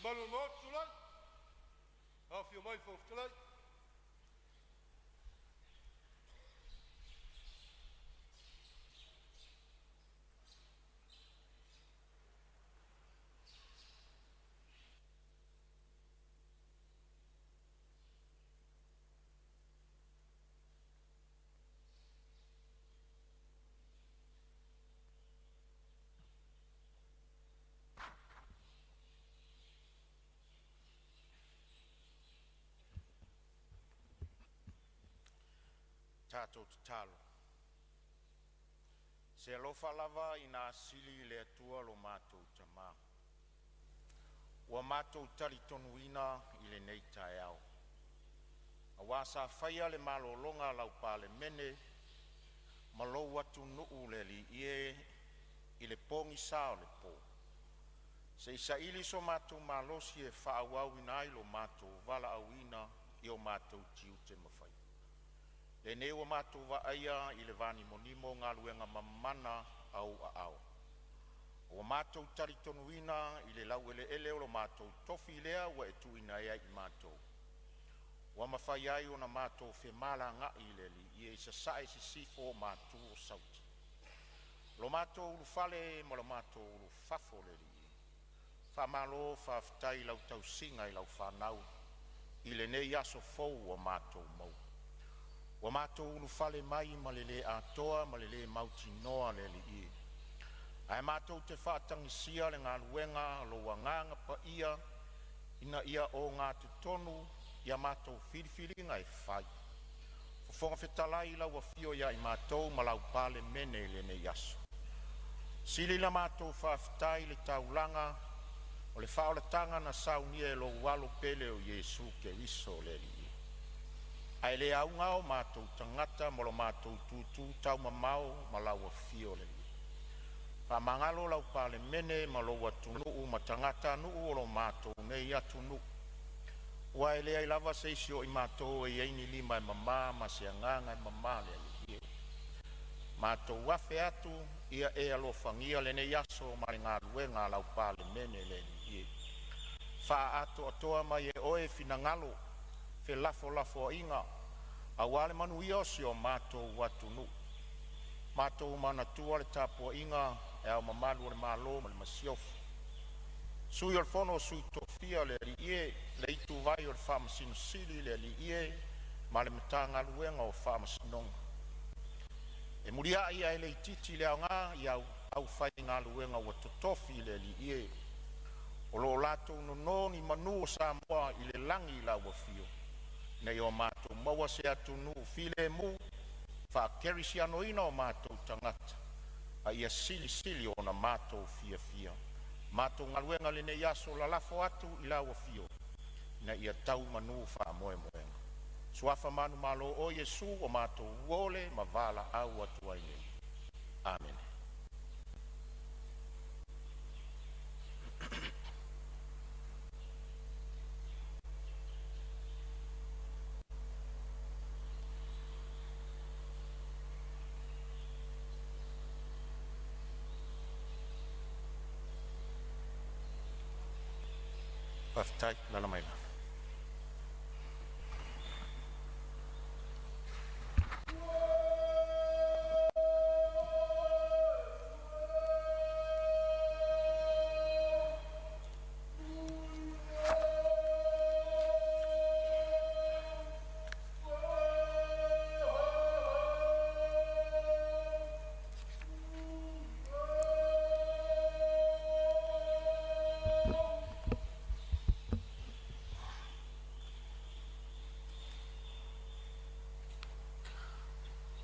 Mamalu o le Maota, tulai. Afio mai le Fofoga Fetalai. Tatalo. Se alofa lava ina asili le Atua lo matou Tama, ua matou talitonuina i lenei taeao, auā sa faia le malologa a lau Palemene ma lou atunuu le Alii e i le pogisa o le po, se i saili so matou malosi e faaauauina ai lo matou valaauina i o matou tiute ma faiva. Lenei ua matou vaaia i le vanimonimo galuega mamana a ou aao. Ua matou talitonuina i le laueleele o lo matou tofi lea ua e tuuina ia i matou, ua mafai ai ona matou femalagai i le Alii e i Sasae, Sisifo ma Matu o Sauti. Lo matou ulufale ma lo matou ulufafo le Alii e, faamalo faafetai i lau tausiga i lau fanau i lenei aso fou ua matou maua. Ua matou ulufale mai ma le le atoa ma le le mautinoa le Alii e, ae matou te faatagisia le galuega a lou Agaga Paia ina ia ogatotonu ia matou filifiliga e fai. Fofoga Fetalai i lau afio ia i matou ma lau Palemene i lenei aso, sili ona matou faafetai i le taulaga o le faaolataga na saunia e lou Alo pele o Iesu Keriso le Alii. Ae le auga o matou tagata ma lo matou tutu taumamao ma lau afio le Alii. Faamagalo lau Palemene ma lou atunuu ma tagatanuu o lo matou nei atunuu, aua e leai lava se isi o i matou e i ai ni lima e mama ma se agaga e mama le Alii e. Matou afe atu ia e alofagia lenei aso ma le galuega a lau Palemene le Alii e. Faaatoatoa mai e Oe finagalo felafolafoaiga aua le manuia o si o matou atunuu. Matou manatua le tapuaiga e Ao Mamalu o le Malo ma le Masiofo, Sui o le Fono a Sui Tofia le Alii e, le Ituvai o le Faamasino Sili le Alii e, ma le Matagaluega o Faamasinoga. E muliai ae le itiiti le aoga i au aufaigaluega ua totofi le Alii e, o lo o latou nono ni manu o Samoa i le lagi i lau afio, ina ia matou maua se atunuu filemu, faakerisianoina o matou tagata, a ia silisili ona matou fiafia. Matou galuega i lenei aso lalafo atu i lau afio ina ia tau i manu faamoemoega. Suafa manumalo oe Iesu ua matou ole ma valaau atu ai nei. Amene. Faafetai. Alaala mai.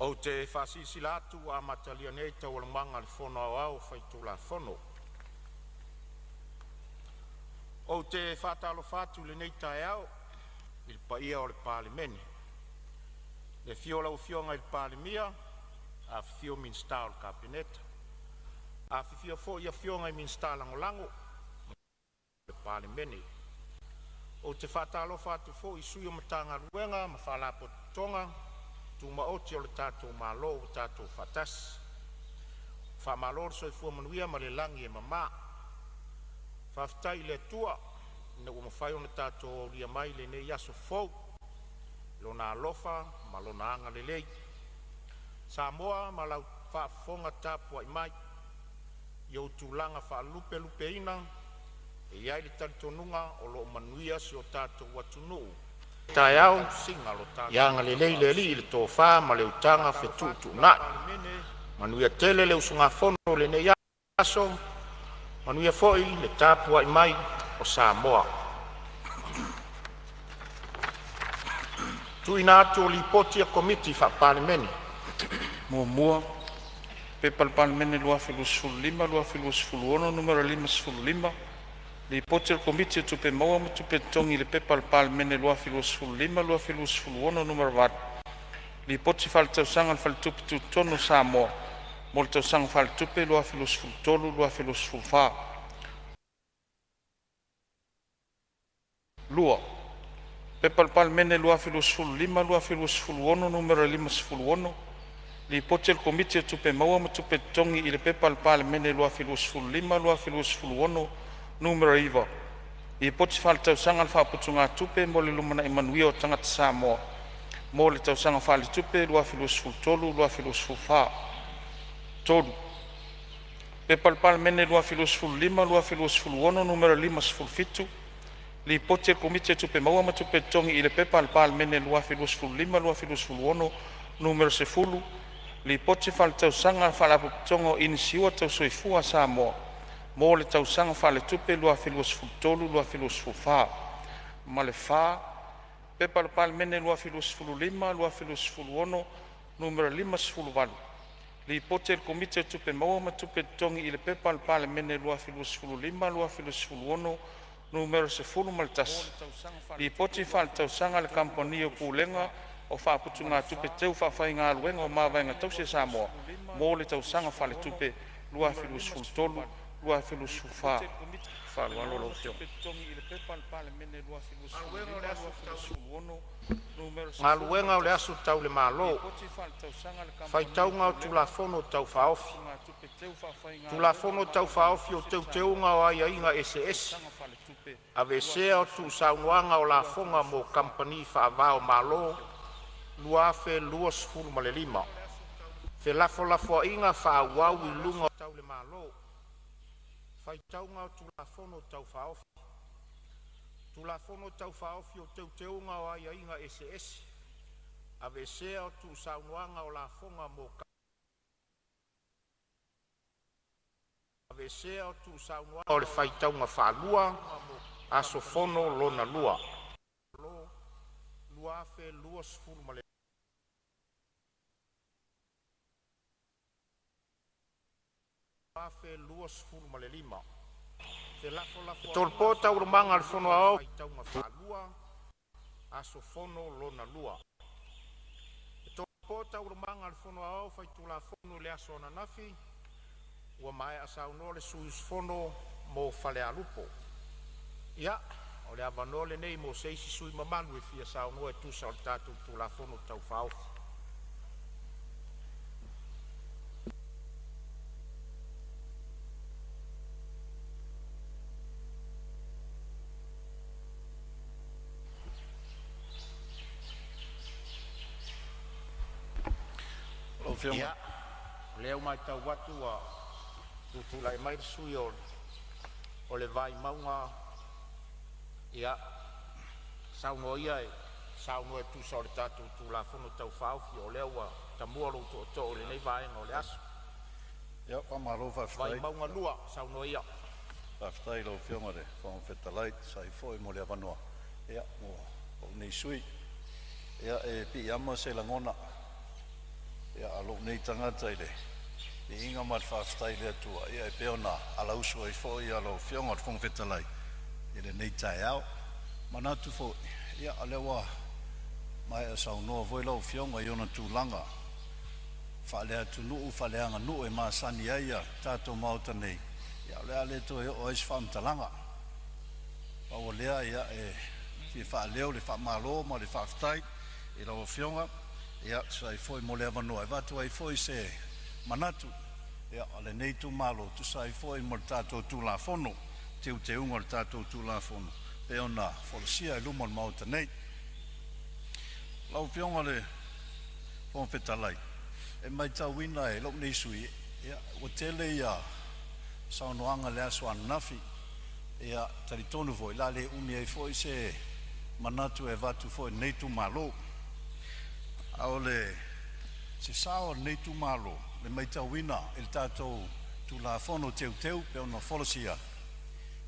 Ou te faasilasila atu ua amatalia nei Taualumaga a le Fono Aoao Faitulafono. Ou te faatalofa atu i lenei taeao i le paia o le Palemene, i le afio o lau Afioga i le Palemia, afifio Minisita o le Kapeneta, afifio foi afioga i Minisita Lagolago o le Palemene. Ou te faatalofa atu foi i sui o Matagaluega ma Faalapotopotoga Tumaoti a lo tatou Malo ua tatou faatasi. Ua faamalo le soifua manuia ma le lagi e mama. Faafetai i le Atua ina ua mafai ona tatou aulia mai lenei aso fou, i Lona alofa ma Lona agalelei. Samoa ma lau faafofoga tapuai mai i ou tulaga faalupelupeina, e i ai le talitonuga o lo o manuia si o tatou atunuu. Taeao, ia agalelei le Alii i le tofa ma le utaga fetuutuunai. Manuia tele le usugafono i lenei aso, manuia foi le tapuai mai a Samoa. Tuuina atu o Lipoti a Komiti Faa-Palemene. 1. P.P.2025/2026 Nu.55, Lipoti a le Komiti o Tupe Maua ma Tupe Totogi i le P.P.2025/2026 Nu.8, Lipoti Faaletausaga a le Faletupe Tutotonu o Samoa mo le Tausaga Faaletupe 2023/2024. 2. P.P.2025/2026 Nu.56, Lipoti a le Komiti o Tupe Maua ma Tupe Totogi i le P.P.2025/2026 Nu.9, Lipoti Faaletausaga a le Faaputugatupe mo le Lumanai Manuia o Tagata Samoa mo le Tausaga Faaletupe 2023/2024. 3. P.P.2025/2026 Nu.57, Lipoti a le Komiti o Tupe Maua ma Tupe Totogi i le P.P.2025/2026 Nu.10, Lipoti Faaletausaga a le Faalapotopotoga o Inisiua Tau Soifua a Samoa mo le Tausaga Faaletupe 2023/2024. Ma le 4. P.P.2025/2026 Nu.58, Lipoti a le Komiti o Tupe Maua ma Tupe Totogi i le P.P.2025/2026 Nu.11, Lipoti Faaletausaga a le Kamupani o Pulega o Faaputugatupe Teu Faafaigaluega o Mavaega Tausi a Samoa mo le Tausaga Faaletupe 2023/2024. Faaaloalo lau Afioga. Galuega o le Aso Tau le Malo, Faitauga o Tulafono Tau Faaofi, Tulafono Tau Faaofi o Teuteuga o Aiaiga Eseese, Aveesea o Tuusaunoaga o Lafoga mo Kamupani Faava-o-Malo 2025, felafolafoaiga faaauau i luga o Tau le Malo, faitauga o Tulafono Tau Faaofi, Tulafono Tau Faaofi o Teuteuga o Aiaiga Eseese, Aveesea o Tuusaunoaga o Lafoga mo Kamupani le faitauga faalua – Aso Fono lona lua. E tolopo Taualumaga a le Fono Aoao faitauga faalua – Aso Fono lona lua. E tolopo Taualumaga a le Fono Aoao Faitulafono i le aso ananafi ua maea saunoa le sui usufono mo Falealupo. Ia, o le avanoa lenei mo se isi sui usufono mamalu e fia saunoa e tusa o le tatou Tulafono Tau Faaofi. Lau Afioga, Ia, o lea ua matau atu ua tutulai mai le sui usufono o le Vaimauga, ia saunoa ia e saunoa e tusa o le tatou Tulafono Tau Faaofi o lea ua tamua lou tootoo i lenei vaega o le aso. Ia faamalo faafetai. Vaimauga 2, saunoa ia. Faafetai i lau Afioga i le Fofoga Fetalai e tusa ai foi mo le avanoa mo lou nei sui usufono. Ia, e piiama se lagona a lou nei tagata i le viiga ma le faafetai i le Atua e pei ona alausu ai foi lau Afioga i le Fofoga Fetalai i lenei taeao. E manatu foi o lea ua maea saunoa foi lau Afioga i ona tulaga faaleatunuu faaleaganuu e masani ai le tatou Maota nei, ia o le a le toe oo i ai se faamatalaga. Pau o lea e fia faaleo le faamalo ma le faafetai i lau Afioga e tusa ai foi mo le avanoa e avatu ai foi se manatu o lenei itumalo e tusa ai foi ma le tatou Tulafono, Teuteuga o le tatou Tulafono pei ona folasia i luma o le Maota nei. Lau Afioga i le Fofoga Fetalai, e matauina e lou nei sui usufono, ia ua tele ia saunoaga i le aso ananafi. Ia e talitonu foi o le a le umi ai foi se manatu e avatu foi e lenei itumalo. A o le se sao o lenei itumalo i le matauina i le tatou Tulafono Teuteu e pei ona folasia,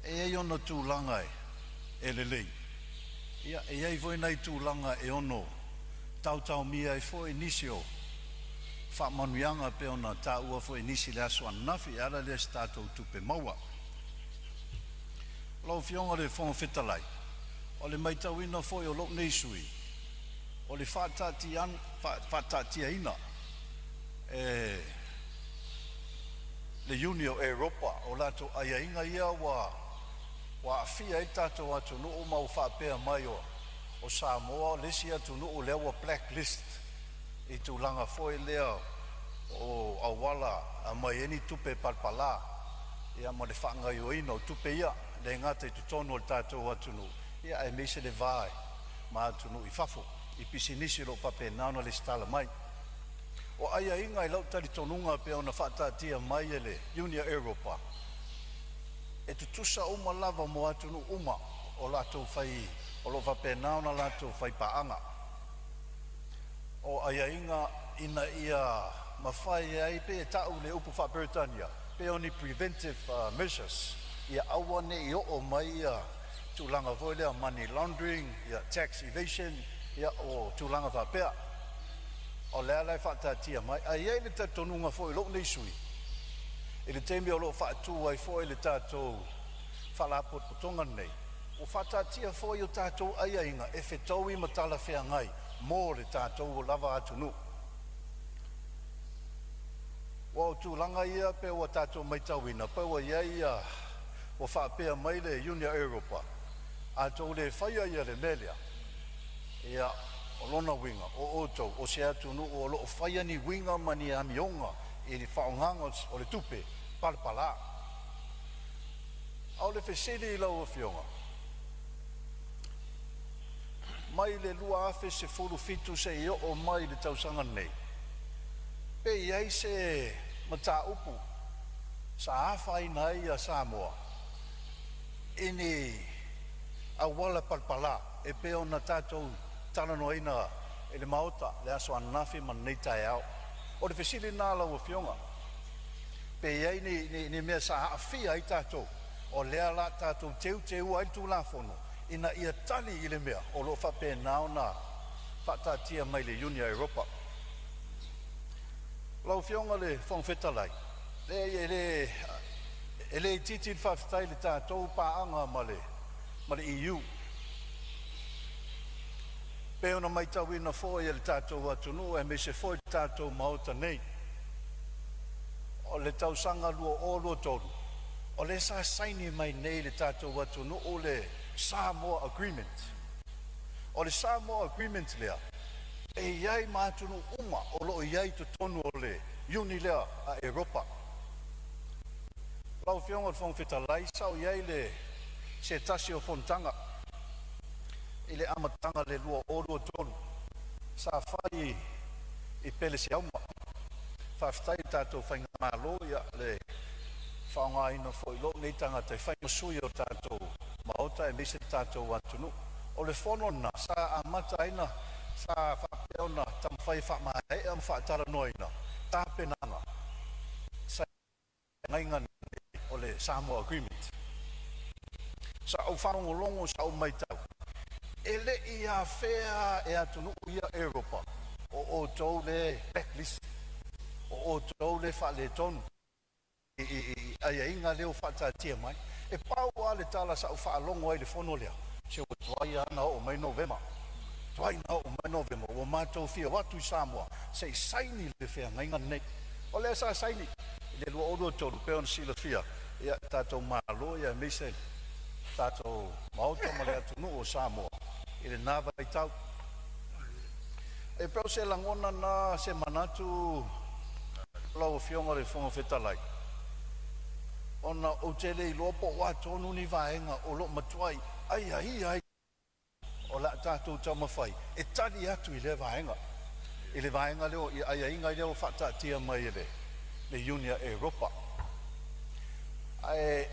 e i ai ona tulaga e lelei, ia e i ai foi nai tulaga e ono taotaomia ai foi nisi o faamanuiaga e pei ona taua foi e nisi i le aso ananafi e ala lea i se tatou tupe maua. Lau Afioga i le Fofoga Fetalai, o le matauina foi o lou nei sui usufono, o le faataatiaina e le Iuni o Europa o latou aiaiga ia ua aafia ai le tatou atunuu ma ua faapea mai o Samoa le isi atunuu lea ua black list i tulaga foi lea o auala e aumai ai ni tupe palapala ia ma le faagaoioiga o tupe ia, e le gata i totonu o le tatou atunuu ia aemaise le va ma atunuu i fafo i pisinisi o lo o faapena ona resitala mai. O aiaiga i lau talitonuga pei ona faataatia mai e le Iuni a Europa, e tutusa uma lava mo atunuu uma o latou fai o lo o faapena ona latou faipaaga. O aiaiga ina ia mafai ai, pei e ta'u le upu faa-Peretania pei o ni preventive measures, ia aua ne i oo mai ia tulaga foi lea money laundering, ia tax evasion, ia o tulaga faapea. O lea la e faataatia mai, ae i ai le talitonuga foi o lou nei sui usufono i le taimi o lo o faatu ai foi le tatou Faalapotopotoga lenei, ua faataatia foi o tatou aiaiga e fetaui ma talafeagai mo le tatou lava atunuu. Aua o tulaga ia pei ua tatou matauina pei ua i ai ia ua faapea mai le Iuni a Europa, a outou le faia ia le mea lea, ia o lona uiga o outou o se atunuu o lo o faia ni uiga ma ni amioga i le faaaogaina o le tupe palapala. A o le fesili i lau Afioga, mai le 2017 seia oo mai i le tausaga nei, pe i ai se mataupu sa afaina ai Samoa i ni auala palapala e pei ona tatou talanoaina i le Maota i le aso ananafi ma lenei taeao. O le fesili lena lau Afioga, pe i ai ni mea sa aafia ai tatou, o lea o le a tatou teuteuina ai le Tulafono ina ia tali i le mea o lo o faapena ona faataatia mai e le Iuni a Europa. Lau Afioga i le Fofoga Fetalai, leai e le itiiti le faafetai i le tatou paaga ma le EU. Pei ona matauina foi e le tatou atunuu aemaise foi le tatou Maota nei, o le tausaga 2023 o lea sa saini mai nei i le tatou atunuu le Samoa Agreement. O le Samoa Agreement lea e i ai ma atunuu uma o lo o i ai i totonu o le Iuni lea a Europa. Lau Afioga i le Fofoga Fetalai, sa ou i ai i le se tasi o fonotaga i le amataga o le 2023 sa fai i Peleseauma. Faafetai i le tatou faigamalo ia le faaaogaina foi o lou nei tagata e fai ma sui o le tatou Maota aemaise le tatou atunuu. O le fono lena sa amata ai ona sa faapea ona taumafai e faamaea ma faatalanoaina tapenaga feagaiga nei o le Samoa Agreement. Sa ou faalogologo, sa ou matau, e le i afea e atunuu ia Europa o outou lea e blacklist, o outou lea e faaletonu i aiaiga lea ua faataatia mai. E pau lava le tala sa ou faalogo ai i le fono lea, se ua tuai lava ona oo mai Novema, tuai ona oo mai Novema, ua matou fia o atu i Samoa se i saini le feagaiga lenei. O lea sa saini i le 2023 pei ona silafia e tatou Malo aemaise le tatou Maota ma le atunuu o Samoa i lena vaitau. E pei o se lagona lena, se manatu lau Afioga i le Fofoga Fetalai, ona ou te le iloa po o a tonu ni vaega o lo o matuai aiaia ai o le a tatou taumafai e tali atu i lea vaega, i le vaega lea i aiaiga lea ua faataatia mai e le Iuni a Europa. Ae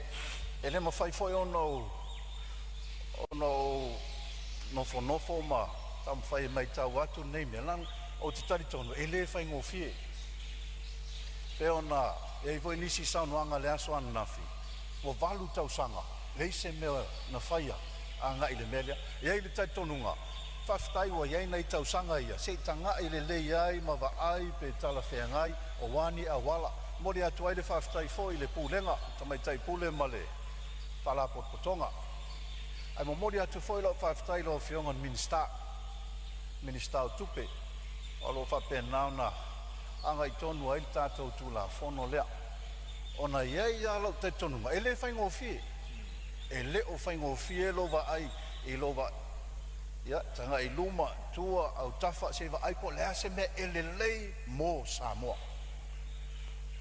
e le mafai foi ona ou nofonofo ma taumafai e matau atu lenei mea, leaga ou te talitonu e le faigofie. Pei ona i ai foi nisi saunoaga i le aso ananafi, ua 8 tausaga leai se mea na faia agai i le mea lea. E i ai le talitonuga, faafetai ua i ai nai tausaga ia se i tagai lelei ai ma vaai pe talafeagai o a ni auala. E momoli atu ai le faafetai foi i le Pulega, Tamaitai Pule ma le Faalapotopotoga. Ae momoli atu foi lau faafetai i lau Afioga i le Minisita, Minisita o Tupe, o lo o faapena ona agai tonu ai le tatou Tulafono lea, ona e i ai lava lou talitonuga e le faigofie. E le o faigofie lou vaai i lou ia tagai i luma, tua, autafa se i vaai po o le a se mea e lelei mo Samoa.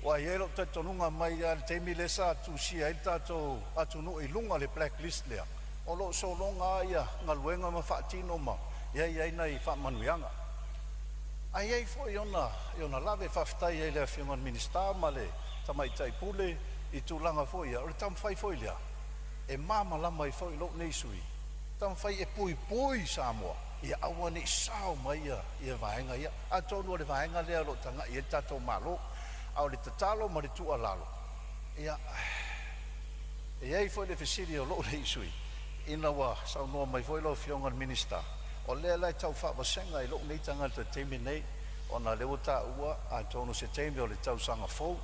Aua e i ai lou talitonuga mai lava i le taimi lea sa tusia ai le tatou atunuu i luga o le black list lea, o lo o sologa lava galuega ma faatino ma i ai ai nai faamanuiaga. Ae i ai foi ona lave. Faafetai ai i le Afioga i le Minisita ma le Tamaitai Pule i tulaga foi ia, o le taumafai foi lea e malamalama ai foi lou nei sui usufono, taumafai e puipui Samoa ia aua ne i sao mai ia vaega ia. Atonu o le vaega lea o lo o tagai i ai le tatou Malo. A o le tatalo ma le tuualalo, ia, e i ai foi le fesili a lou nei sui usufono ina ua saunoa mai foi lau Afioga i le Minisita, o lea la e tau faavasega e lou nei tagata i le taimi lenei, ona o lea ua taua atonu o se taimi o le tausaga fou,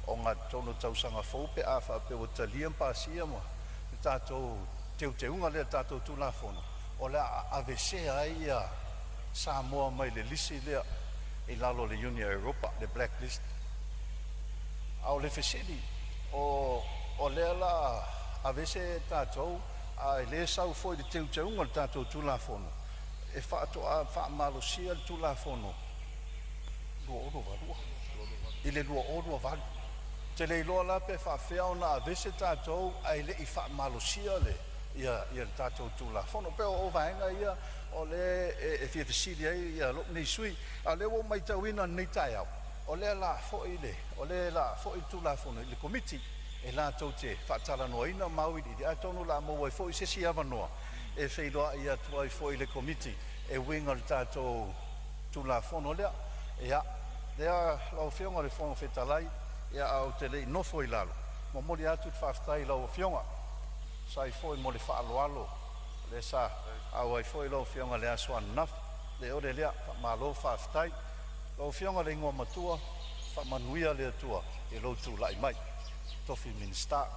ogatotonu o le tausaga fou pe a faapea ua talia ma pasia ma le tatou teuteuga lea i le tatou Tulafono, o le a aveesea ai Samoa mai le lisi lea i lalo o le Iuni a Europa, le black list. A o le fesili, o lea o le a aveese tatou, ae le sau foi i le teuteuga o le tatou Tulafono e faatoa faamalosia le Tulafono 2022 i le 2028. Ou te le iloa la pe faapefea ona aveese tatou ae le i faamalosia le tatou Tulafono. E pei o vaega ia o lea e fia fesili ai lou nei sui usufono. A o lea ua ou matauina i lenei taeao o lea o le a foi le Tulafono i le Komiti e latou te faatalanoaina ma auiliili, atonu o le a maua ai foi se isi avanoa e feiloai atu ai foi i le Komiti e uiga i le tatou Tulafono lea. Ia, lea lau Afioga i le Fofoga Fetalai, ae ou te le i nofo i lalo, e momoli atu le faafetai i lau Afioga e tusa ai foi mo le faaaloalo lea sa auai foi lau Afioga i le aso ananafi. Le ole lea, faamalo faafetai. Lau Afioga i le Igoamatua, faamanuia le Atua i lou tulai mai tofi Minisita.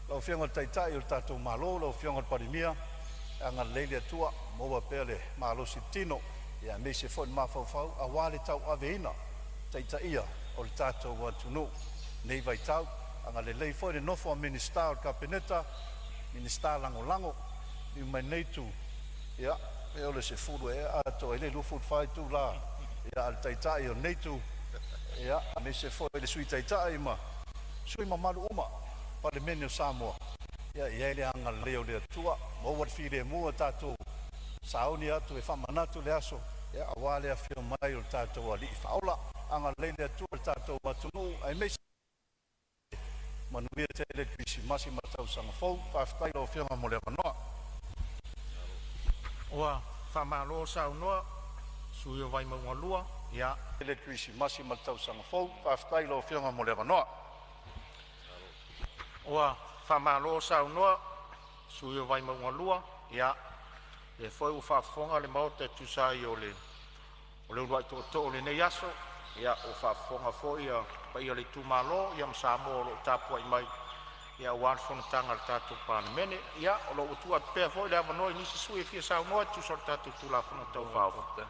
Lau Afioga i le Taitai o le tatou Malo, lau Afioga i le Palemia, agalelei le Atua, maua pea le malosi i le tino aemaise foi le mafaufau aua le tauaveina taitaia o le tatou atunuu i lenei vaitau. Agalelei foi i le nofo a Minisita o le Kapeneta, Minisita Lagolago. Liliu mai i lenei itu, ia pei o le 10 ea atoa ai le 24 itula a le Taitai o lenei itu, ia aemaise foi le Sui Taitai ma sui usufono mamalu uma o le Palemene o Samoa. Ia i ai le agalelei o le Atua, maua le filemu ua tatou sauni atu e faamanatu le aso aua le afio mai o le tatou Alii Faaola. Agalelei le Atua i le tatou atunuu aemaise manuia tele le Kerisimasi ma le tausaga fou. Faafetai i lau Afioga mo le avanoa. Ua faamalo saunoa sui usufono o Vaimauga 2. Ia, Le Kerisimasi ma le tausaga fou. Faafetai i lau Afioga mo le avanoa. Ua faamalo saunoa sui usufono o Vaimauga 2. Ia, o lea foi ua faafofoga le Maota e tusa ai o le uluai tootoo o lenei aso. Ia, ua faafofoga foi le paia o le itumalo ma Samoa o lo o tapuai mai aua le fonotaga a le tatou Palemene. Ia, o lo o ua tuu atu pea foi le avanoa i nisi sui usufono e fia saunoa e tusa o le tatou Tulafono Tau Faaofi.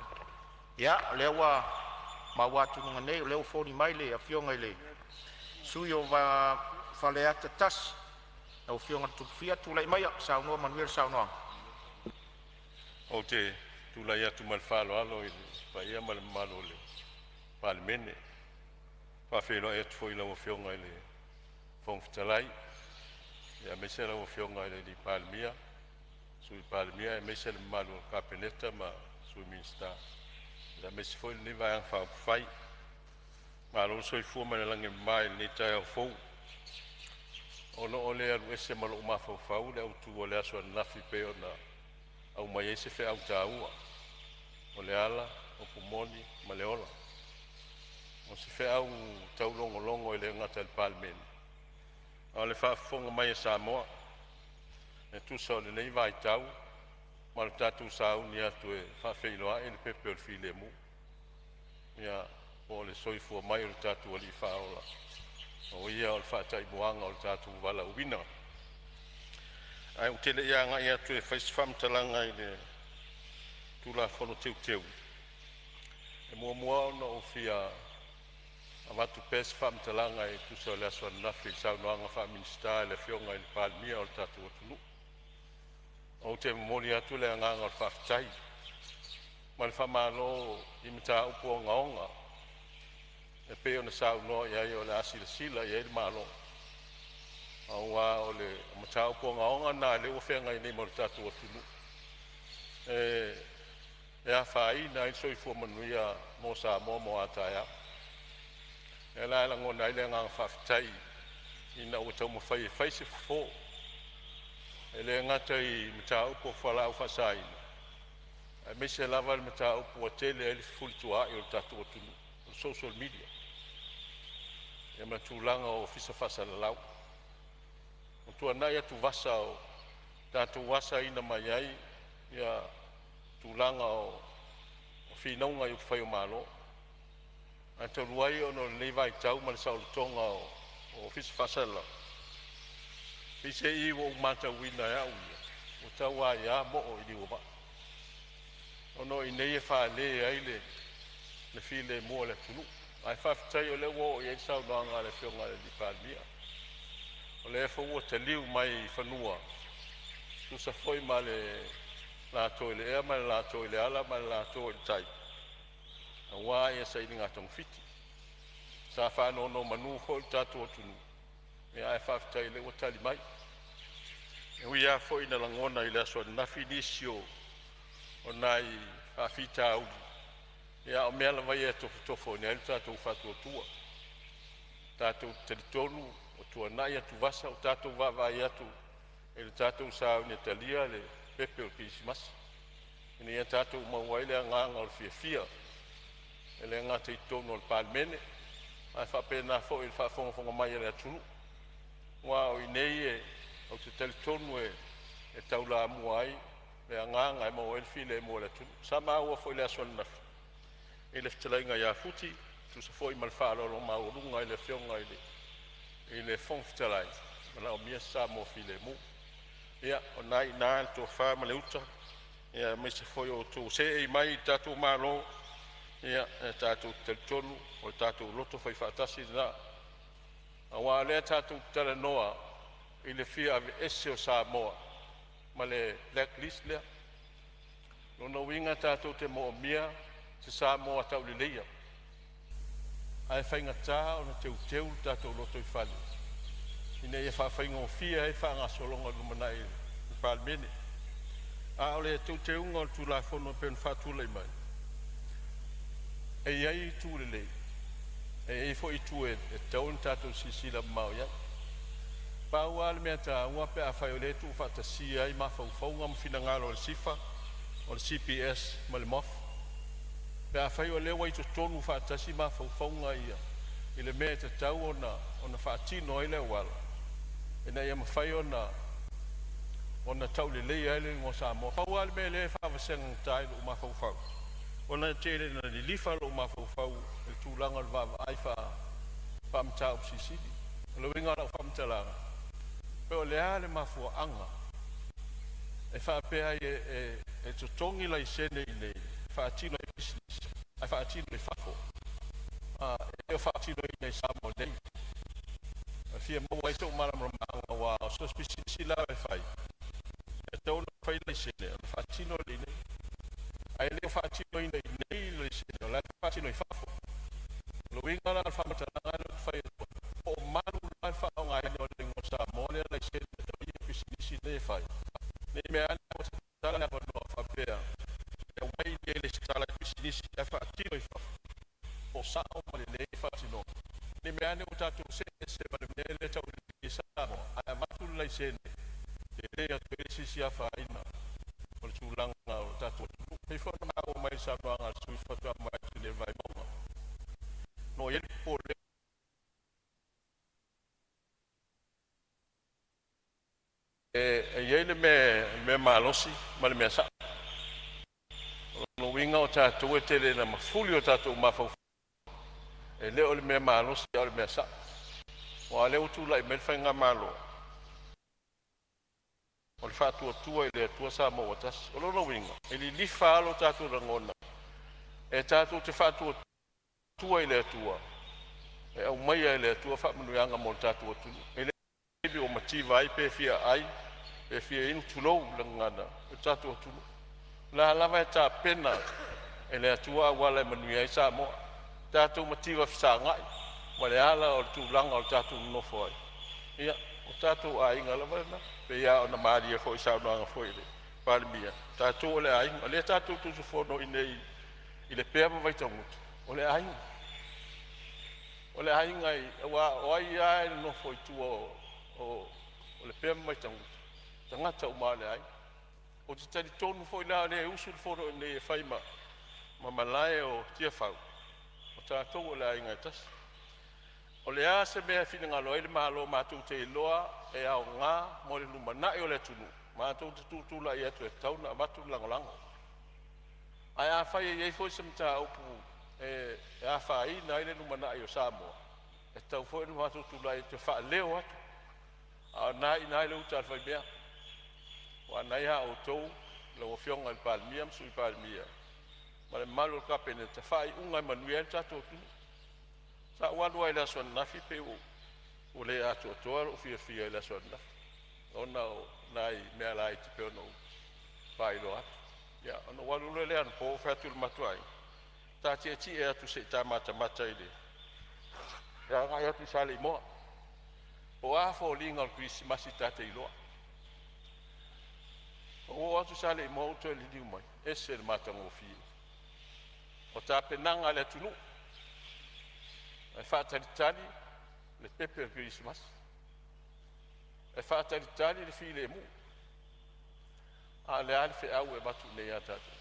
Ia, o lea ua maua atu i luga nei o lea ua foliga mai le Afioga i le sui usufono mo Faleata 1, lau Afioga i le Tupufia. Tulai maia e saunoa manuia le saunoaga. Ou te tulai atu ma le faaaloalo i le paia ma le mamalu o le Palemene. E faafeiloai atu foi i lau Afioga i le Fofoga Fetalai, aemaise lau Afioga i le Palemia, Sui Palemia aemaise le mamalu o le Kapeneta ma Sui Minisita, aemaise foi lenei Vaega Faaupufai. Malo le soifua ma le lagi e mama i lenei taeao fou. O lo o le alu ese ma lou mafaufau le autu o le aso ananafi e pei ona aumai ai se feau taua, o le ala, upu moni ma le ola. O se feau taulogologo e le gata i le Palemene a o le faafofoga mai a Samoa e tusa o lenei vaitau ma le tatou sauni atu e faafeiloai le pepe o le filemu, ia po o le soifua mai o le tatou Alii Faaola, o Ia o le faataimuaga o le tatou valaauina. Ae ou te le i agai atu e fai se faamatalaga i le Tulafono Teuteu, e muamua ona ou fia avatu pea se faamatalaga e tusa o le aso ananafi i le saunoaga faa-Minisita a le Afioga i le Palemia o le tatou atunuu. Ou te momoli atu le agaga o le faafetai ma le faamalo i mataupu ogaoga e pei ona saunoa i ai o le a silasila i ai le Malo, aua o le mataupu ogaoga lena lea ua feagai nei ma le tatou atunuu e afaina ai le soifua manuia mo Samoa mo a taeao. O lea la e lagona ai le agaga faafetai ina ua taumafai e fai se fofo e le gata i mataupu o fualaau faasaina, aemaise lava le mataupu ua tele ai le fefulituaai o le tatou atunuu, o le social media ma tulaga o ofisa faasalalau. Ua tuanai atuvasa o tatou asaina mai ai ia tulaga o finauga i upufai o Malo. Ae talu ai ona o lenei vaitau ma le saolotoga o Ofisa Faasalalau, peiseai ua ou matauina e au ia, ua tau aia mo'o i liu o vaa, ona o i inei e fale ai le filemu o le atunuu. Ae faafetai o lea ua oo i ai le saunoaga a le Afioga i le Palemia, o lea foi ua taliu mai i fanua e tusa foi ma le lato i le ea ma le lato i le ala ma le lato i le tai aua sailiga togafiti. Sa faanonomanu foi lo tatou atunuu, ae faafetai o lea ua tali mai. E ui lava foi ina lagona i le aso ananafi nisi o nai faafitauli, a o mea lava ia e tofotofoina ai lo tatou faatuatua. Tatou te talitonu ua tuanai atuvasa, ua tatou vaavaai atu i le tatou sauni e talia le pepe o le Kerisimasi ina ia tatou maua ai le agaga o le fiafia, e le gata i totonu o le Palemene ae faapena foi i le faafogafoga mai a le atunuu. Aua o i inei ou te talitonu e taulamua ai le agaga e maua ai le filemu o le atunuu. Sa maua foi i le aso ananafi i le fetalaiga ia Futi e tusa foi ma le faaaloalo maualuga i le Afioga i le Fofoga Fetalai, e manaomia se Samoa filemu. Ia, o lena e i ina le tofa ma le uta aemaise foi o outou seei mai i le tatou Malo, ia e tatou te talitonu o le tatou loto faifaatasi lena, aua o lea tatou te talanoa i le fia aveese o Samoa ma le black list lea. O lona uiga tatou te moomia se Samoa tauleleia, ae faigata ona teuteu le tatou lotoifale ina ia faafaigofie ai le faagasologa i le lumanai o le Palemene. A o le teuteuga o le Tulafono e pei ona faatulai mai, e i ai itu lelei, e i ai foi itu e tatau ona tatou silasila mamao i ai. Pau lava le mea taua pe afai o lea e tuufaatasia ai mafaufauga ma finagalo o le SIFA, o le GPS ma le MOF. Pe afai o lea ua i totonu faatasi mafaufauga ia i le mea e tatau ona faatino ai le auala ina ia mafai ona tauleleia ai le igoa o Samoa. Pau lava le mea lea e faavasega i lou mafaufau, ona e tele ina lilifa lou mafaufau i le tulaga o le vaavaai faa-mataupu silisili. O le uiga o lau faamatalaga, po o le a le mafuaaga e faapea ai e totogi laisene i inei e faatino ai pisinisi ae faatino i fafo, e le o faatinoina i Samoa nei. E fia maua ai sou malamalamaaga aua so o se pisinisi lava e fai, e tatau ona fai laisene ona faatino lea i inei, ae le o faatinoina i inei laisene o la e faatino i fafo. O le uiga la o le faamatalaga lea ou te fai atu ai, po o malu la le faaaogaina o le igoa Samoa lea laisene e pisinisi nei e fai, ne i meaane ua ane ua tatou see ese ma le mea lea e tau o le Samoa, ae avatu le laisene, tele atu ai se isi afaina o le tulaga o le tatou atunuu. E pei foi ona maua mai i le saunoaga a le sui usufono faatoa mavae atu nei o Vaimauga, o lo o i ai le popolega e i ai le mea malosi ma le mea sa'o. O lona uiga o tatou e tele ina mafuli o tatou mafaufauga, e le o le mea malosi a o le mea sa'o. Aua o lea ua tulai mai le faigamalo o le Faatuatua i le Atua Samoa ua Tasi. O lona uiga e lilifa lava lo tatou lagona e tatou te faatuatua i le Atua e aumaia e le Atua faamanuiaga mo le tatou atunuu. E le i i ai se taimi ua mativa ai pe fia aai pe fia inu, tulou le gagana, le tatou atunuu. O la lava e tapena e le Atua auala e manuia ai Samoa. Tatou mativa fesagai ma le ala o le tulaga o le tatou nonofo ai, ia o tatou aiga lava na. E pei lava ona malie foi i le saunoaga foi a le Palemia, o tatou o le aiga. O lea tatou te usufono i inei i Lepea ma Vaitagutu, o le aiga. O le aiga, aua o ai lava e nonofo i tua o Lepea ma Vaitagutu, o tagata uma lava o le aiga. Ou te talitonu foi la o lea e usu le fono i inei e fai ma malae o Tiafau, o tatou o le aiga e tasi. O le a se mea e finagalo ai le Malo matou te iloa e aoga mo le lumanai o le atunuu, matou te tutulai atu e tatau ona avatu le lagolago. Ae afai e i ai foi se mataupu e afaina ai le lumanai o Samoa, e tatau foi ona matou tulai atu e faaleo atu, a o lena e i ina le uta a le faimea, aua o lena ia outou lau Afioga i le Palemia ma le Sui Palemia ma le mamalu o le Kapeneta i faaiuga e manuia ai le tatou atunuu. Sa ou alu lava i le aso ananafi pei ua le atoatoa lou fiafia i le aso ananafi ona o nai mea laiti pei ona ou faailoa atu. Ia ona ou alu loa lea anapo ou fai atu i le matou aiga, ta tietie atu se i ta matamata i le agai atu i Saleimoa po o a foliga o le Kerisimasi ta te iloa. Ou oo atu i Saleimoa ou toe liliu mai, e ese le matagofie o tapenaga a le atunuu, e faatalitali le pepe o le kerisimasi, e faatalitali le filemu. A o le a le feau e avatu i inei ia tatou?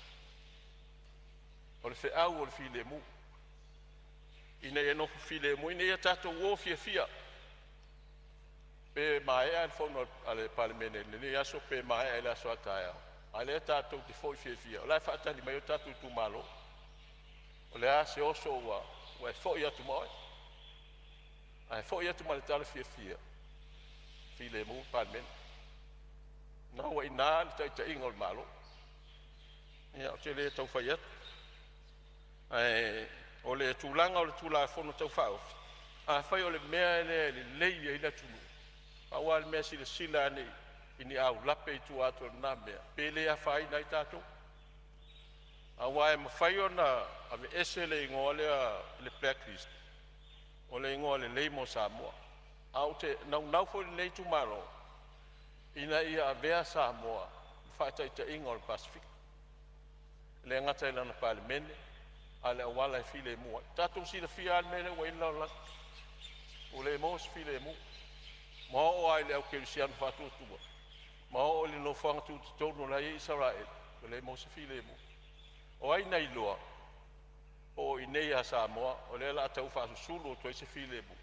O le feau o le filemu, ina ia nofo filemu, ina ia tatou o fiafia. Pe maea le fono a le Palemene i lenei aso pe maea i le aso a taeao, a o lea tatou te foi fiafia o la e faatali mai o tatou itumalo. O le a se oso ua e foi atu ma oe, ae foi atu ma le tala fiafia, filemu le Palemene, o lena ua i ina le taitaiga o le Malo. Ia ou te le tau fai atu, ae o le tulaga o le Tulafono Tau Faaofi, afai o le mea lea e lelei ai le atunuu, pau lava le mea silasila ane i ni aulape i tua atu o lena mea, pe le afaina ai tatou. Aua e mafai ona aveese le igoa lea o le Black List, o le igoa lelei mo Samoa. Ae ou te naunau foi lenei itumalo ina ia avea Samoa ma faataitaiga o le Pasefika, e le gata i lana Palemene a o le auala e filemu ai. Ua tatou silafia lava le mea lea ua i ai le lalolagi, ua le maua se filemu. Ua oo lava i le aukerisiano faatuatua ma oo i le nofoaga tutotonu o la e i ai Isaraelu, ua le maua se filemu. O ai na iloa po o inei ia Samoa o lea o le a tau faasusulu atu ai se filemu?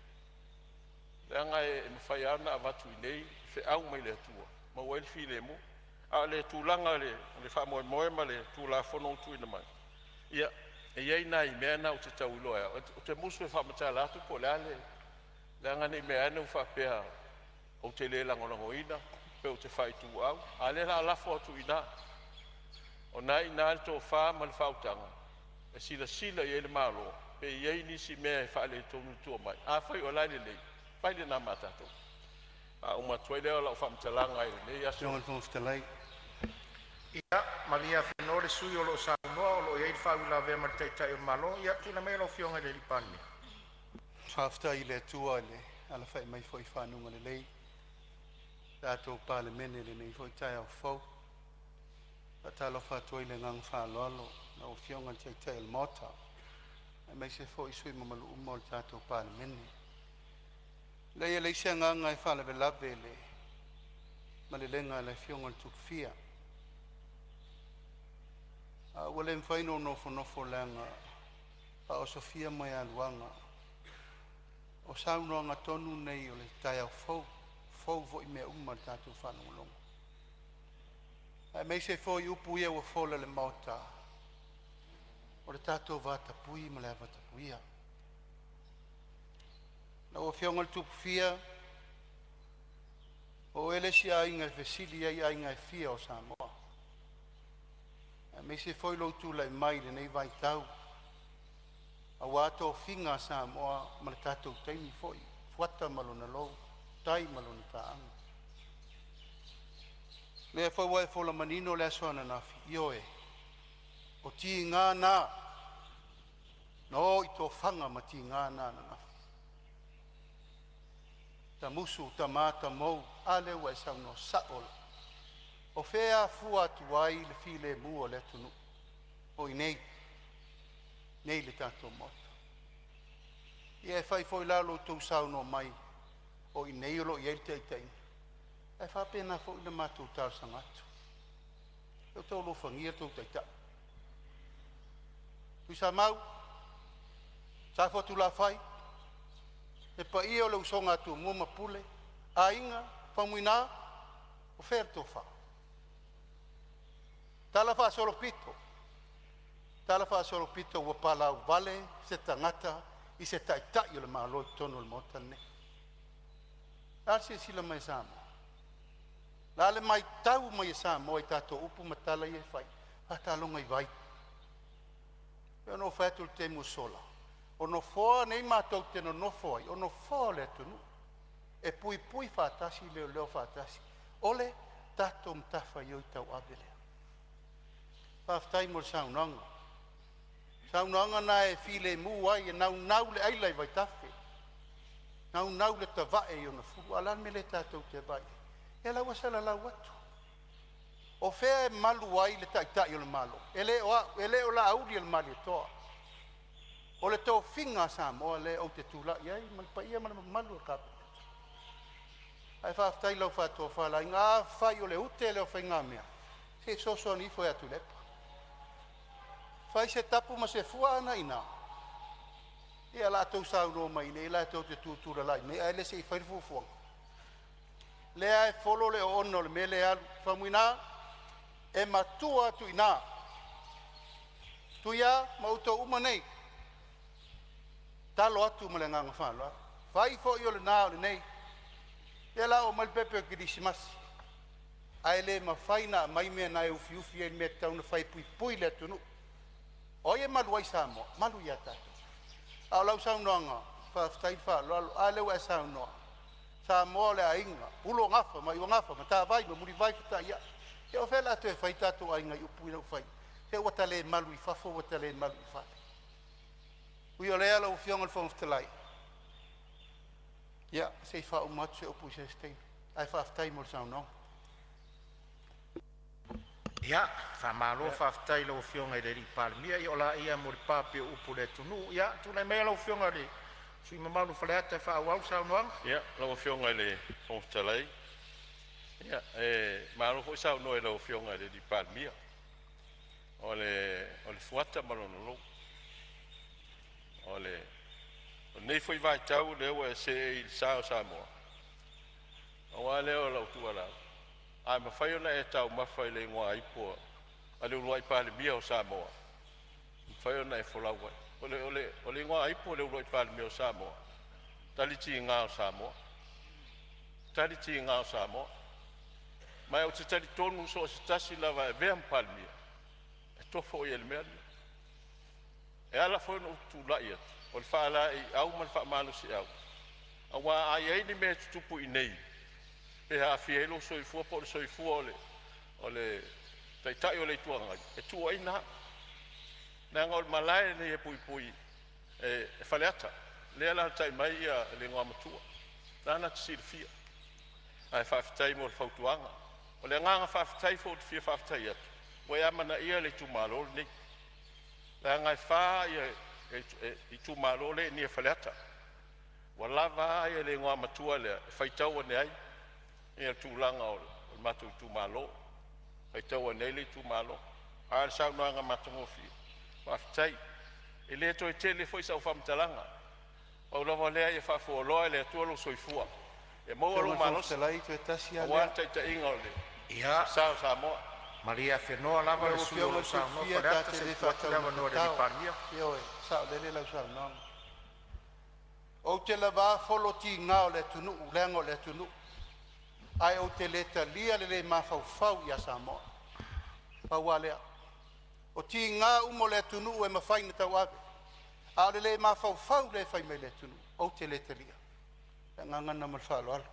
Leaga e mafai lava ona avatu i inei feau mai le Atua e maua ai le filemu. A o le tulaga i le faamoemoe ma le Tulafono ua tuuina mai, ia e i ai nai mea na ou te tau iloa e au, ou te musu e faamatala atu po o le a le, leaga ne i meaane ua faapea ou te le lagolagoina pe ou te faaituau, a o lea o le a lafo atu i ina. O lena e i ina le tofa ma le faautaga e silasila i ai le Malo pe i ai nisi mea e faaletonu i tua mai. Afai o la e lelei, fai lena ma tatou. Faauma atu ai lea o lau faamatalaga i lenei aso. Lau Afioga i le Fofoga Fetalai. Ia malie afenoa le sui usufono o lo o saunoa o lo o i ai le faauilavea ma le Taitai o le Malo. Ia tulai maia lau Afioga i le Palemia. Faafetai i le Atua i le alafai mai foi i fanuga lelei o le tatou Palemene i lenei foi taeao fou. E faatalofa atu ai i le agaga faaaloalo i lau Afioga i le Taitai o le Maota aemaise foi sui usufono mamalu uma o le tatou Palemene. Leai e leai se agaga e faalavelave i le malelega a le Afioga i le Tupufia, a ua le mafai ona ou nofonofo leaga e faaosofia moegaluaga. O saunoaga tonu nei o le taeao fou, e fou foi mea uma i le tatou faalogologo, aemaise foi upu ia ua fola i le Maota, o le tatou vatapuia ma le vatapuia. Lau Afioga i le Tupufia, o oe le isi aiga e fesili i ai aiga e fia o Samoa, aemaise foi lou tulai mai i lenei vaitau aua tofiga a Samoa ma le tatou taimi foi, Fuata ma lona lou, tai ma lona taaga. O lea foi ua e fola manino le aso ananafi, ioe, o tiga na na o i tofaga ma tiga na ananafi, Tamusu, tama, Tamou, a lea ua e saunoa sao lava. O fea e afua atu ai le filemu o le atunuu? O i inei, i le tatou Maota. Ia e fai foi la lo outou saunoa mai o i inei o lo o i ai le taitaiga, ae faapena foi ona matou talosaga atu, ia outou alofagia lo outou Taitai. Tuisamau, Safotulafai, le paia o le usoga a Tumua ma Pule, Aiga, Faumuina, o fea le tofa? Talafaasolopito, talafaasolopito ua palauvale se tagata i se Taitai o le Malo i totonu o le Maota lenei. O le a le silasila mai a Samoa? O le a le matau mai a Samoa i tatou upu ma tala ia e fai? Faataloga i vai. E pei ona ou fai atu i le taimi ua sola, o nofoa nei matou te nonofo ai, o nofoa o le atunuu, e puipui faatasi, leoleo faatasi. O le tatou matafaioi tauave lea. Faafetai mo le saunoaga. O saunoaga na e filemu ai, e naunau le aila i vaitafe, naunau le tavae i ona fulu. A o le a le mea lea tatou te vaai i ai? Ia o la e ua salalau atu. O fea e malu ai le Taitai o le Malo? E le o au, e le o Laaulialemalietoa, o le tofiga a Samoa lea ou te tulai ai ma le paia ma le mamalu o le Kapeneta. Ae faafetai i lau faatofalaiga. Afai o le ute lea o faigamea, se i fesoasoani ifo ia Tuilaepa, fai se tapu ma se fua a na i ina, ia o le a outou saunoa mai i inei la tou te tutulalai mea ae le se i fai le fuafuaga. Lea e folo le oona o le mea lea e alu, Faumuina, e matua atu i ina. Tuia ma outou uma nei, talo atu ma le agaga faaaloalo. Fai foi o lena o lenei, o lea o le a oo mai le pepe o le Kerisimasi, ae le mafai ona aumai mea na e ufiufi ai le mea e tatau ona fai e puipui le atunuu. O ai e malu ai Samoa? E malu ia tatou. A o lau saunoaga, faafetai le faaaloalo. A lea ua e saunoa, Samoa o le aiga, Uluagafa ma Aiuagafa, Matavai ma Mulivai fetaiai. Ia o fea o le a toe fai tatou aiga i upu ia ua fai? Se ua ta le malu i fafo ua ta le malu i fale. Ui o lea lau Afioga i le Fofoga Fetalai, ia se i faauma atu se upu i se isi taimi, ae faafetai mo le saunoaga. Ia, faamalo faafetai i lau Afioga i le Palemia, ia o laia mo le papi o upu i le atunuu. Ia tulai maia lau Afioga i le sui usufono mamalu o Faleata e faaauau le saunoaga. Ia, lau Afioga i le Fofoga Fetalai, ia e malo foi saunoa i lau Afioga i le Palemia. O le fuata ma lona lou. O lenei foi vaitau o lea ua e seei i le sa o Samoa, pau lava lea o lau tuualalo, a mafai ona e taumafa i le igoaipu a le uluai Palemia o Samoa, e mafai ona e folau ai. O le igoaipu a le uluai Palemia o Samoa, Talitiga o Samoa, Talitiga o Samoa. Ma ou te talitonu so o se tasi lava e avea ma Palemia, e tofo ia i le mea lena. E ala foi ona ou tulai atu, o le faalaeiau ma le faamalosiau aua a i ai ni mea e tutupu i inei e aafia ai lou soifua po o le soifua o le Taitai o le Itu Agai, e tuuaina au, leaga o le malae lenei e puipui e Faleata lea e alaalatai mai le Igoamatua, o lena na te silafia. Ae faafetai mo le fautuaga. O le agaga faafetai foi ou te fia faafetai atu ua e amanaia le itumalo lenei, leaga e fa itumalo lea e i inei i Faleata. Ua lava a le igoamatua lea e faitau ane ai le tulaga o le matou itumalo, faitau ane ai le itumalo. A o le saunoaga matagofie, faafetai. E le toe tele foi sau faamatalaga, pau lava o lea ia faafualoa e le Atua lou soifua ia maua Afioga lou i le Fofoga malosi Fetalai, toe tasi lava aua lea. le taitaiga o le Ia, sa o Samoa. malie afenoa lava le Lau sui usufono o Afioga lo i o le saunoa Tupufia, ta Faleata te se le i tuu atu le avanoa i le faataumatatao. Palemia. Ioe, saolele lau saunoaga. Ou te lava folo tiga o le atunuu leaga o le atunuu, ae ou te le talia le le mafaufau ia Samoa. Pau lava lea. O tiga uma o le atunuu e mafai ona tauave, a o le le mafaufau lea e fai mai e le atunuu, ou te le talia. O le agaga lena ma le faaaloalo.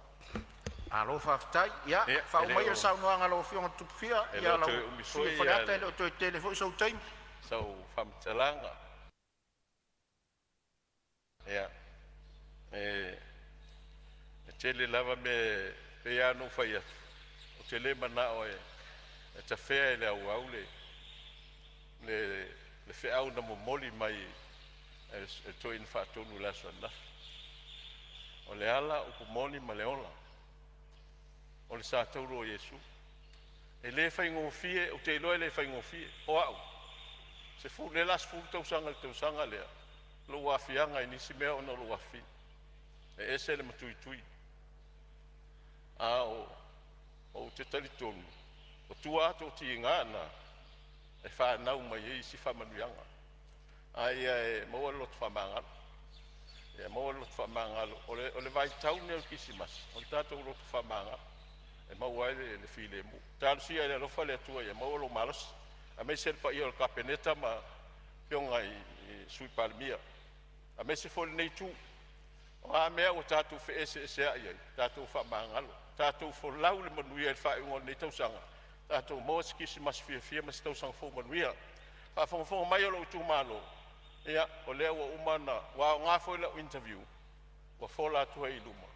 Malo faafetai. Ia Ia, e faauma le maia le o saunoaga a lau Afioga i le Tupufia. e le Ia o lau toe umi sui usufono foi o Faleata, e le o toe tele foi sou taimi. sau faamatalaga. Ia, e tele lava mea e pei lava ona ou fai atu, ou te le manao e tafea i le auau le feau na momoli mai e le Toeaina Faatonu i le aso ananafi. O le ala, o upu moni ma le ola, o le sa tauro o Iesu. E le faigofie, ou te iloa e le faigofie. O au, 10, o lea o le a 10 tausaga i le tausaga lea lou aafiaga i nisi mea ona o lou afafine. E ese le matuitui, ae ou te talitonu o tua atu o tiga na e fanau mai ai isi faamanuiaga. Ae ia e maua le loto faamagalo, ia maua le loto faamagalo. O le vaitau lenei o le Kerisimasi, o le tatou loto faamagalo e maua ai le filemu. Talosia i le alofa o le Atua ia maua lou malosi aemaise le paia o le Kapeneta ma afioga i Sui Palemia, aemaise foi lenei itu. O a mea ua tatou feeseeseai ai, tatou faamagalo, tatou folau i le manuia i le faaiuga o lenei tausaga, tatou maua se kerisimasi fiafia ma se tausaga fou manuia. Faafogafoga mai a lou itumalo, ia o lea ua uma ona, ua aoga foi lau interview ua fola atu ai i luma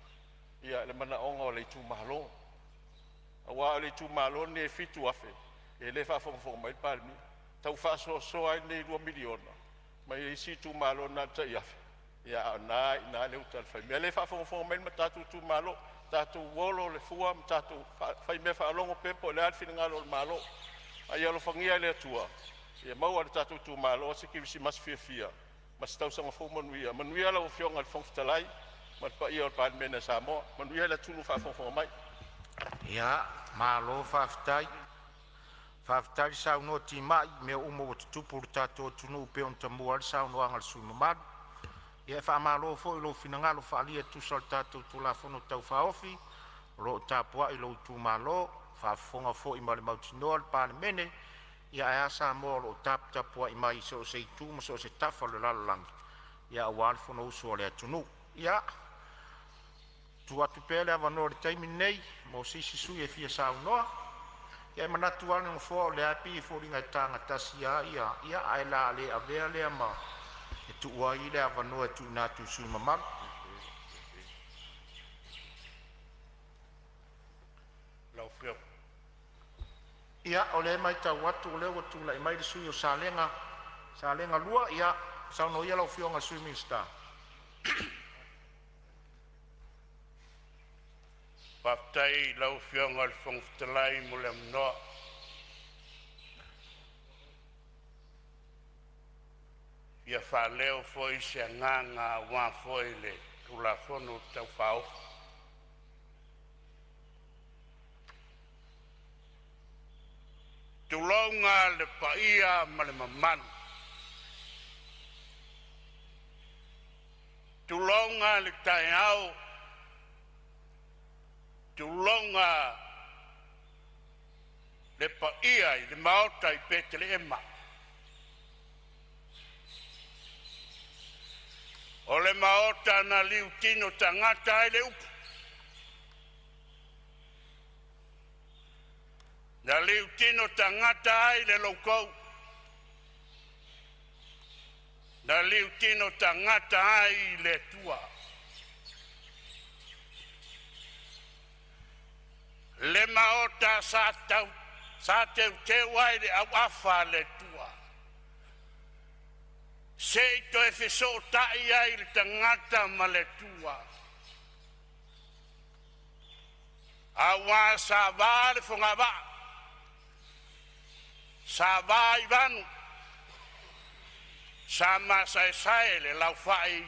le manaoga o le itumalo. Aua o le itumalo lenei e 7,000 ia lea e faafogafoga mai le Palemia, tau faasoasoa ai lenei $2 miliona mai isi itumalo na o le tai $1,000, ia a o lena lava e i ina le uta a le faimea. O lea e faafogafoga mai le tatou itumalo, tatou olo le fua ma tatou faimea faalogo pea po o le a le finagalo o le Malo. A ia alofagia e le Atua ia maua e le tatou itumalo se kerisimasi fiafia ma se tausaga fou manuia. Manuia lau Afioga i le Fofoga Fetalai ma le paia o le Palemene o Samoa, manuia le atunuu o faafogafoga mai. Ia, malo faafetai. Faafetai le saunoa timai i mea uma ua tutupu i le tatou atunuu e pei ona tamua ai le saunoaga a le sui usufono mamalu. Ia e faamalo foi i lou finagalo faaalia e tusa o le tatou Tulafono Tau Faaofi o lo o tapuai lou itumalo, faafofoga foi ma le mautinoa le Palemene. Ia ae a Samoa o lo o taputapuai mai i so o se itu ma so o se tafa o le lalolagi aua le fonousu a le atunuu. Ia, tuu atu pea le avanoa i le taimi lenei mo se isi sui usufono e fia saunoa. Ia, e manatu lava le Nofoa o lea e pei e foliga e taga tasi a ia, ae o le a le avea lea ma e tuua ai le avanoa e tuuina atu i sui usufono mamalu. Ia, o lea e matau atu o lea ua tulai mai le sui usufono mo Salega 1. Ia, saunoa ia lau Afioga i le Sui Minisita. Faafetai i lau Afioga i le Fofoga Fetalai mo le avanoa. E fia faaleo foi se agaga aua foi le Tulafono Tau Faaofi. Tulouna le paia ma le mamalu, tulouna le taeao, tulouna le paia i le Maota i Petelehema. O le maota na liutino tagata ai le upu, na liutino tagata ai le loukou, na liutino tagata ai le Atua. Le maota sa teuteu ai le auafa a le Atua, Se i toe fesootai ai le tagata ma le Atua, aua sa va le fogavaa, sa va i vanu, sa masaesae le laufai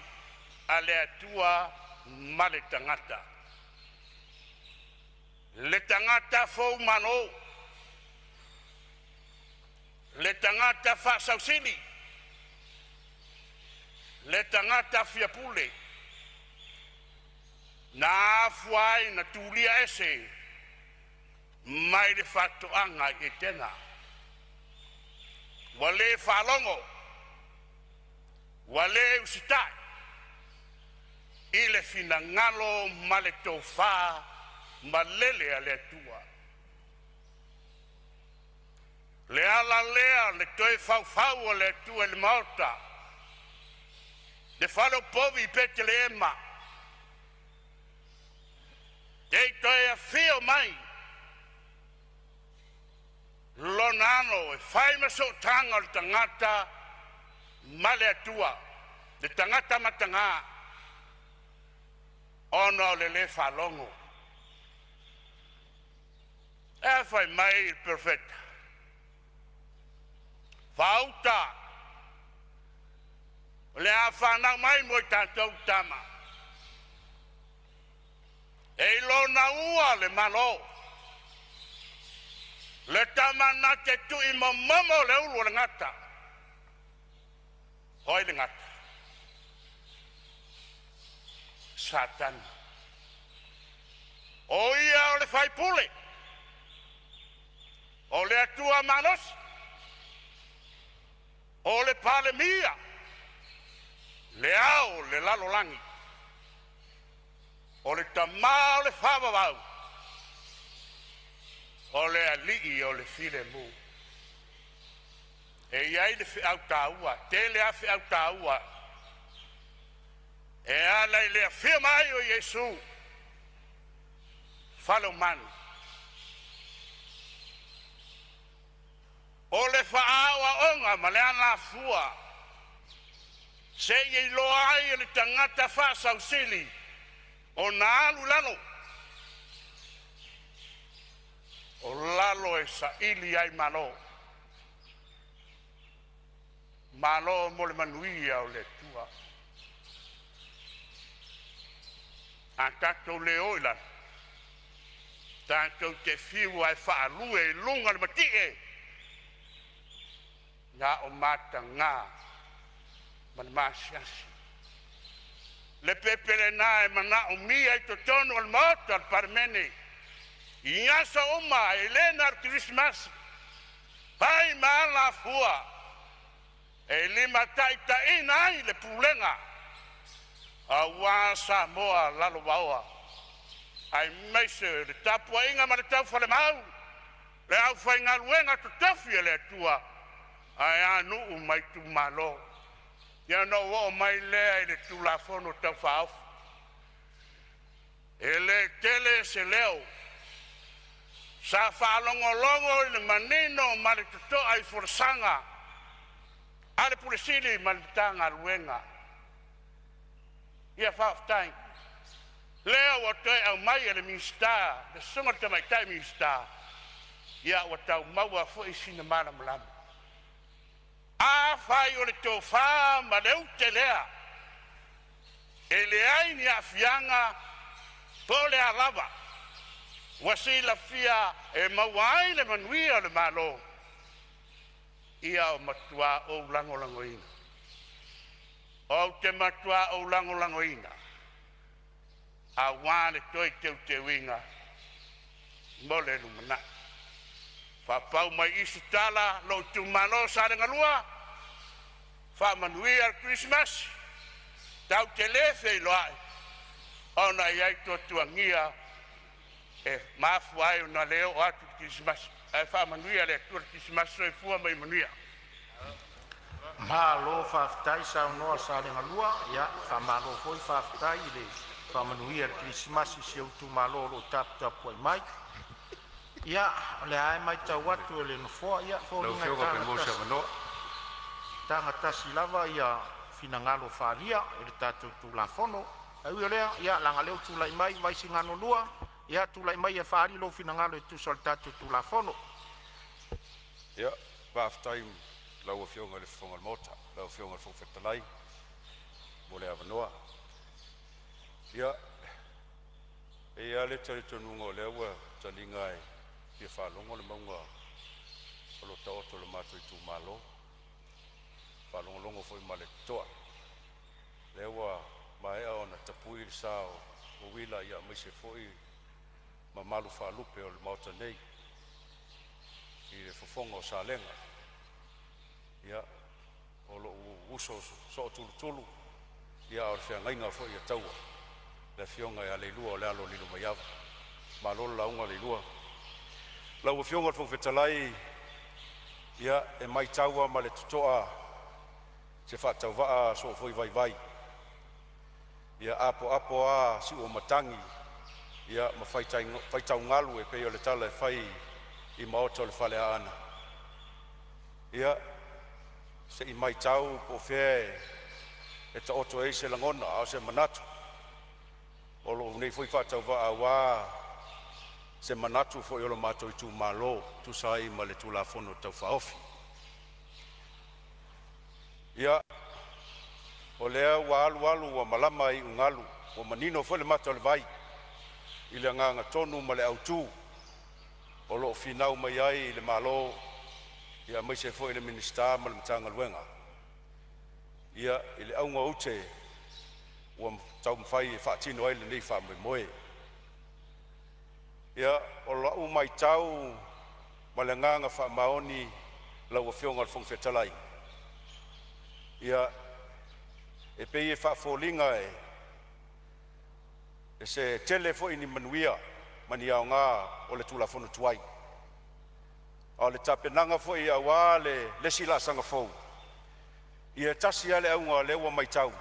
a le Atua ma le tagata, le tagata foumalo, le tagata faasausili, le tagata fiapule, na afua ai ona tulia ese mai le faatoaga i Etena. Ua le faalogo, ua le usitai i le finagalo ma le tofa malele a le Atua. O le ala lea o le toe faufau o le Atua i le maota, le faleopovi i Petelehema, se i toe afio mai Lona Alo e fai ma sootaga o le tagata ma le Atua, le tagata mataga ona o le le faalogo. Ae fai mai le perofeta, “Faauta, o le a fanau mai mo i tatou le tama, e i lona ua le Malo, le tama na te tuuimomomo le ulu o le gata.” O ai le gata? O Satani. O ia o le faipule o le Atua malosi, o le Palemia, le ao o le lalolagi, o le tama o le faavavau, o le alii o le filemu. E i ai le feau taua, tele lava feau taua e ala i le afio mai o Iesu i fale o manu. O le faaoaoga ma le alafua seia iloa ai e le tagata faasausili ona alu i lalo, o lalo e saili ai malo. Malo mo le manuia o le Atua. A tatou le o i lalo, tatou te fiu lava e faalue i luga o le matie, na o mataga ma le maasiasi. Le pepe lena e manaomia i totonu o le Maota o le Palemene i aso uma, e le na o le Kerisimasi, fai ma alafua e limataitaiina ai le pulega aua Samoa lalovaoa, aemaise o le tapuaiga ma le taufalemau a le aufaigaluega totofi a le Atua, ae a nuu ma itumalo. Ia ona ou oo mai lea i le Tulafono Tau Faaofi. E le tele se leo sa faalogologo i le manino ma le totoa i folasaga a le Ofisa Sili ma le Matagaluega. Ia faafetai. Lea ua toe aumai e le Minisita, le Susuga i le Tamaitai Minisita, ia ua tau maua foi sina malamalama. Afai o le tofa ma le ute lea e leai ni aafiaga po o le a lava, ua silafia e maua ai le manuia o le Malo, ia matua ou lagolagoina. Ou te matua ou lagolagoina aua le toe teuteuina mo le lumanai. Faapau mai i i se tala lou itumalo o Salega 2, faamanuia le Kerisimasi, tatou te le feiloai ona e i ai tuatuagia e mafua ai ona le oo atu i le Kerisimasi. Ae faamanuia le Atua i le Kerisimasi. Soifua ma ia manuia. Malo faafetai saunoa Salega 2, faamalo foi faafetai i le faamanuia i le Kerisimasi i si ou itumalo o lo o taputapuai mai. Ia, o lea lava e matau atu e le Nofoa, e Lau foliga e Afioga pe maua se tagata avanoa. tagatasi lava ia finagalo faaalia i le tatou Tulafono. Ae ui o lea, ia leaga o lea ua tulai mai Vaisigano 2, ia tulai maia e faaali lou finagalo e tusa o le tatou Tulafono. Faafetai i lau Afioga i le Fofoga o le Maota, lau Afioga i le Fofoga Fetalai mo le avanoa. Ia, e i ai lava le talitonuga o lea ua taliga e fia faalogo le mauga o lo o taoto i lo matou itumalo, faalogologo foi ma le totoa. O lea ua maea ona tapui le sa o uila aemaise foi mamalu faalupe o le Maota nei i le fofoga o Salega. Ia, o lou uso sootulutulu ia a o le feagaiga foi a Taua, le afioga ia Leilua o le alo o Lilomaiava. Malo le lauga Leilua. Lau Afioga i le Fofoga Fetalai, ia e matau lava ma le totoa se faatauvaa a sou foi vaivai ia apoapo a siuomatagi ia ma faitaugalu e pei o le tala e fai i maota o le Faleaana. Ia se i matau po o fea e taoto ai se lagona a o se manatu o lou nei foi faatauvaa aua se manatu foi o lo matou itumalo e tusa ai ma le Tulafono Tau Faaofi. Ia, o lea ua alu alu ua malama a iugalu, ua manino foi le mata o le vai i le agaga tonu ma le autu o lo o finau mai ai le Malo aemaise foi le Minisita ma le Matagaluega ia i le auga o ute ua taumafai e faatino ai lenei faamoemoe. Ia, o lau matau ma le agaga faamaoni lau Afioga i le Fofoga Fetalai, ia e pei e faafoliga e se tele foi ni manuia ma ni aoga o le Tulafono tuai, a o le tapenaga foi aua le isi laasaga fou, ia e tasi lava le auga o lea ua matau,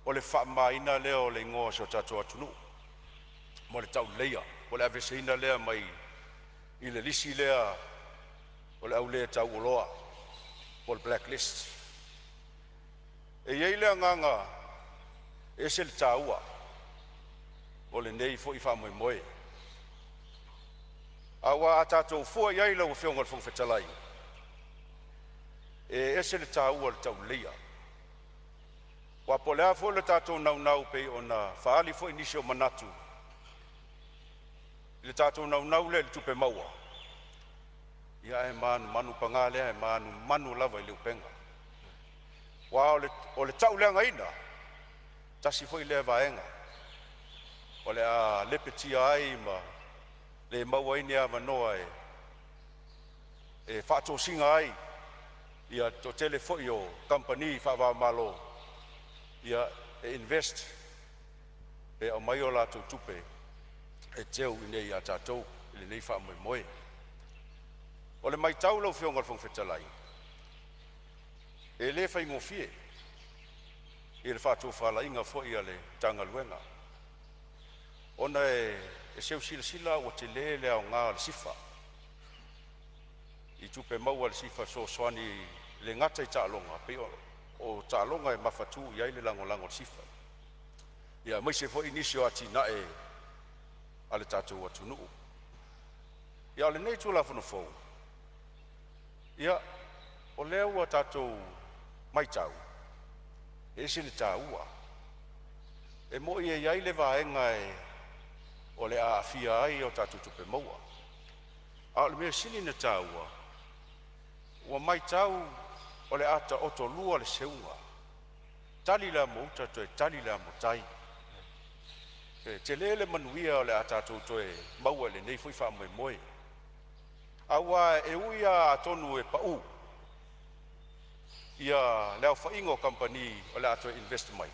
o le faamamaina lea o le igoa o si o tatou atunuu mo le tauleleia po o le aveeseina lea mai i le lisi lea o le au le tauoloa po o le black list. E i ai le agaga e ese le taua o lenei foi faamoemoe, aua a tatou fua i ai lau Afioga i le Fofoga Fetalai, e ese le taua o le tauleleia. Aua po o le a foi le tatou naunau e pei ona faaali foi nisi o manatu i le tatou naunau lea i le tupe maua, ia ae manumanu, paga lea, e manumanu lava i le upega. Aua o le tauleagaina tasi foi lea vaega o le a lepetia ai ma le maua ai ni avanoa e faatosina ai le toatele foi o kamupani faava-o-Malo e invest pe aumai a latou tupe e teu iinei ia tatou i lenei faamoemoe. O le matau lau Afioga i le Fofoga Fetalai, e le faigofie le faatofalaiga foi a le Matagaluega ona e seu silasila ua tele le aoga o le SIFA i tupe maua a le SIFA e fesoasoani e le gata i taaloga, pei o taaloga e mafatu i ai le lagolago a le SIFA, aemaise foi nisi o atinae a le tatou atunuu. A o lenei Tulafono fou, ia o lea ua tatou matau e ese le taua. E moni e i ai le vaega o le a aafia ai a tatou tupe maua, a o le mea sili ona taua ua matau o le a taotolua le seuga, tali le amo a uta toe tali le amo a tai. E tele le manuia o le a tatou toe maua i lenei foi faamoemoe, aua e ui lava atonu e pau ia le aofaiga o kamupani o le a toe invest mai,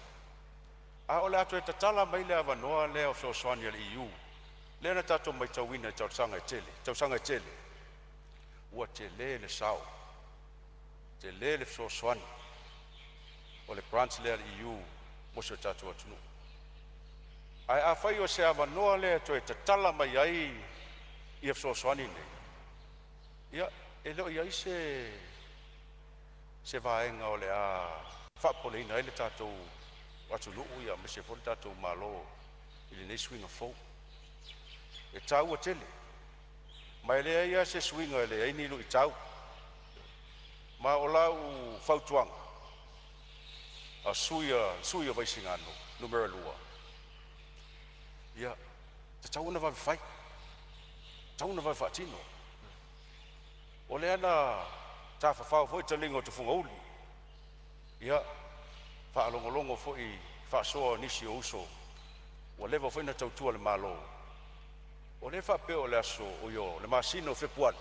a o le a toe tatala mai le avanoa lea o fesoasoani a le EU lea na tatou matauina i tausaga e tele, tausaga e tele ua tele le sao, tele le fesoasoani o le grant lea a le EU mo si o tatou atunuu. Ae afai o se avanoa lea e toe tatala mai ai ia fesoasoani nei, ia e le o i ai se se vaega o le a faapopoleina ai le tatou atunuu aemaise foi le tatou Malo i lenei suiga fou. E taua tele, ma e leai lava se suiga e leai ni luitau. Ma o lau fautuaga a sui o Vaisigano Nu.2, ia tatau ona vave fai, tatau ona vave faatino. O lea na tafafao foi taliga o tufugauli, ia faalogologo foi i faasoa a nisi o uso ua leva foi ona tautua i le Malo, o lea e faapea o le aso, oi le masina o Fepuari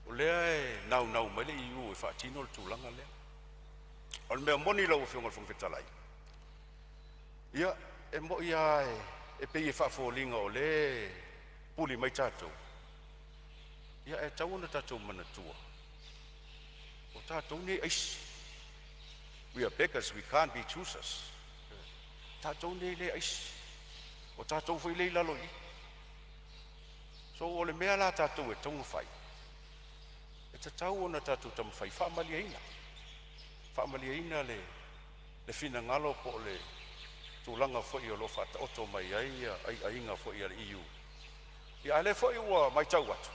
o lea e naunau mai le EU e faatino le tulaga lea. O le mea moni lau Afioga i le Fofoga Fetalai, ia e moni lava e pei e faafoliga o lea e puli mai tatou, ia ae tatau ona tatou manatua o tatou nei e aisi. We are beggars, we can't be choosers. O tatou nei lea e aisi, o tatou foi lea e i lalo i i. So o le mea la a tatou e tatau ona fai, e tatau ona tatou taumafai e faamalieina, faamalieina le finagalo po o le tulaga foi o lo o faataoto mai ai aiaiga foi a le EU. A o lea foi ua matau atu,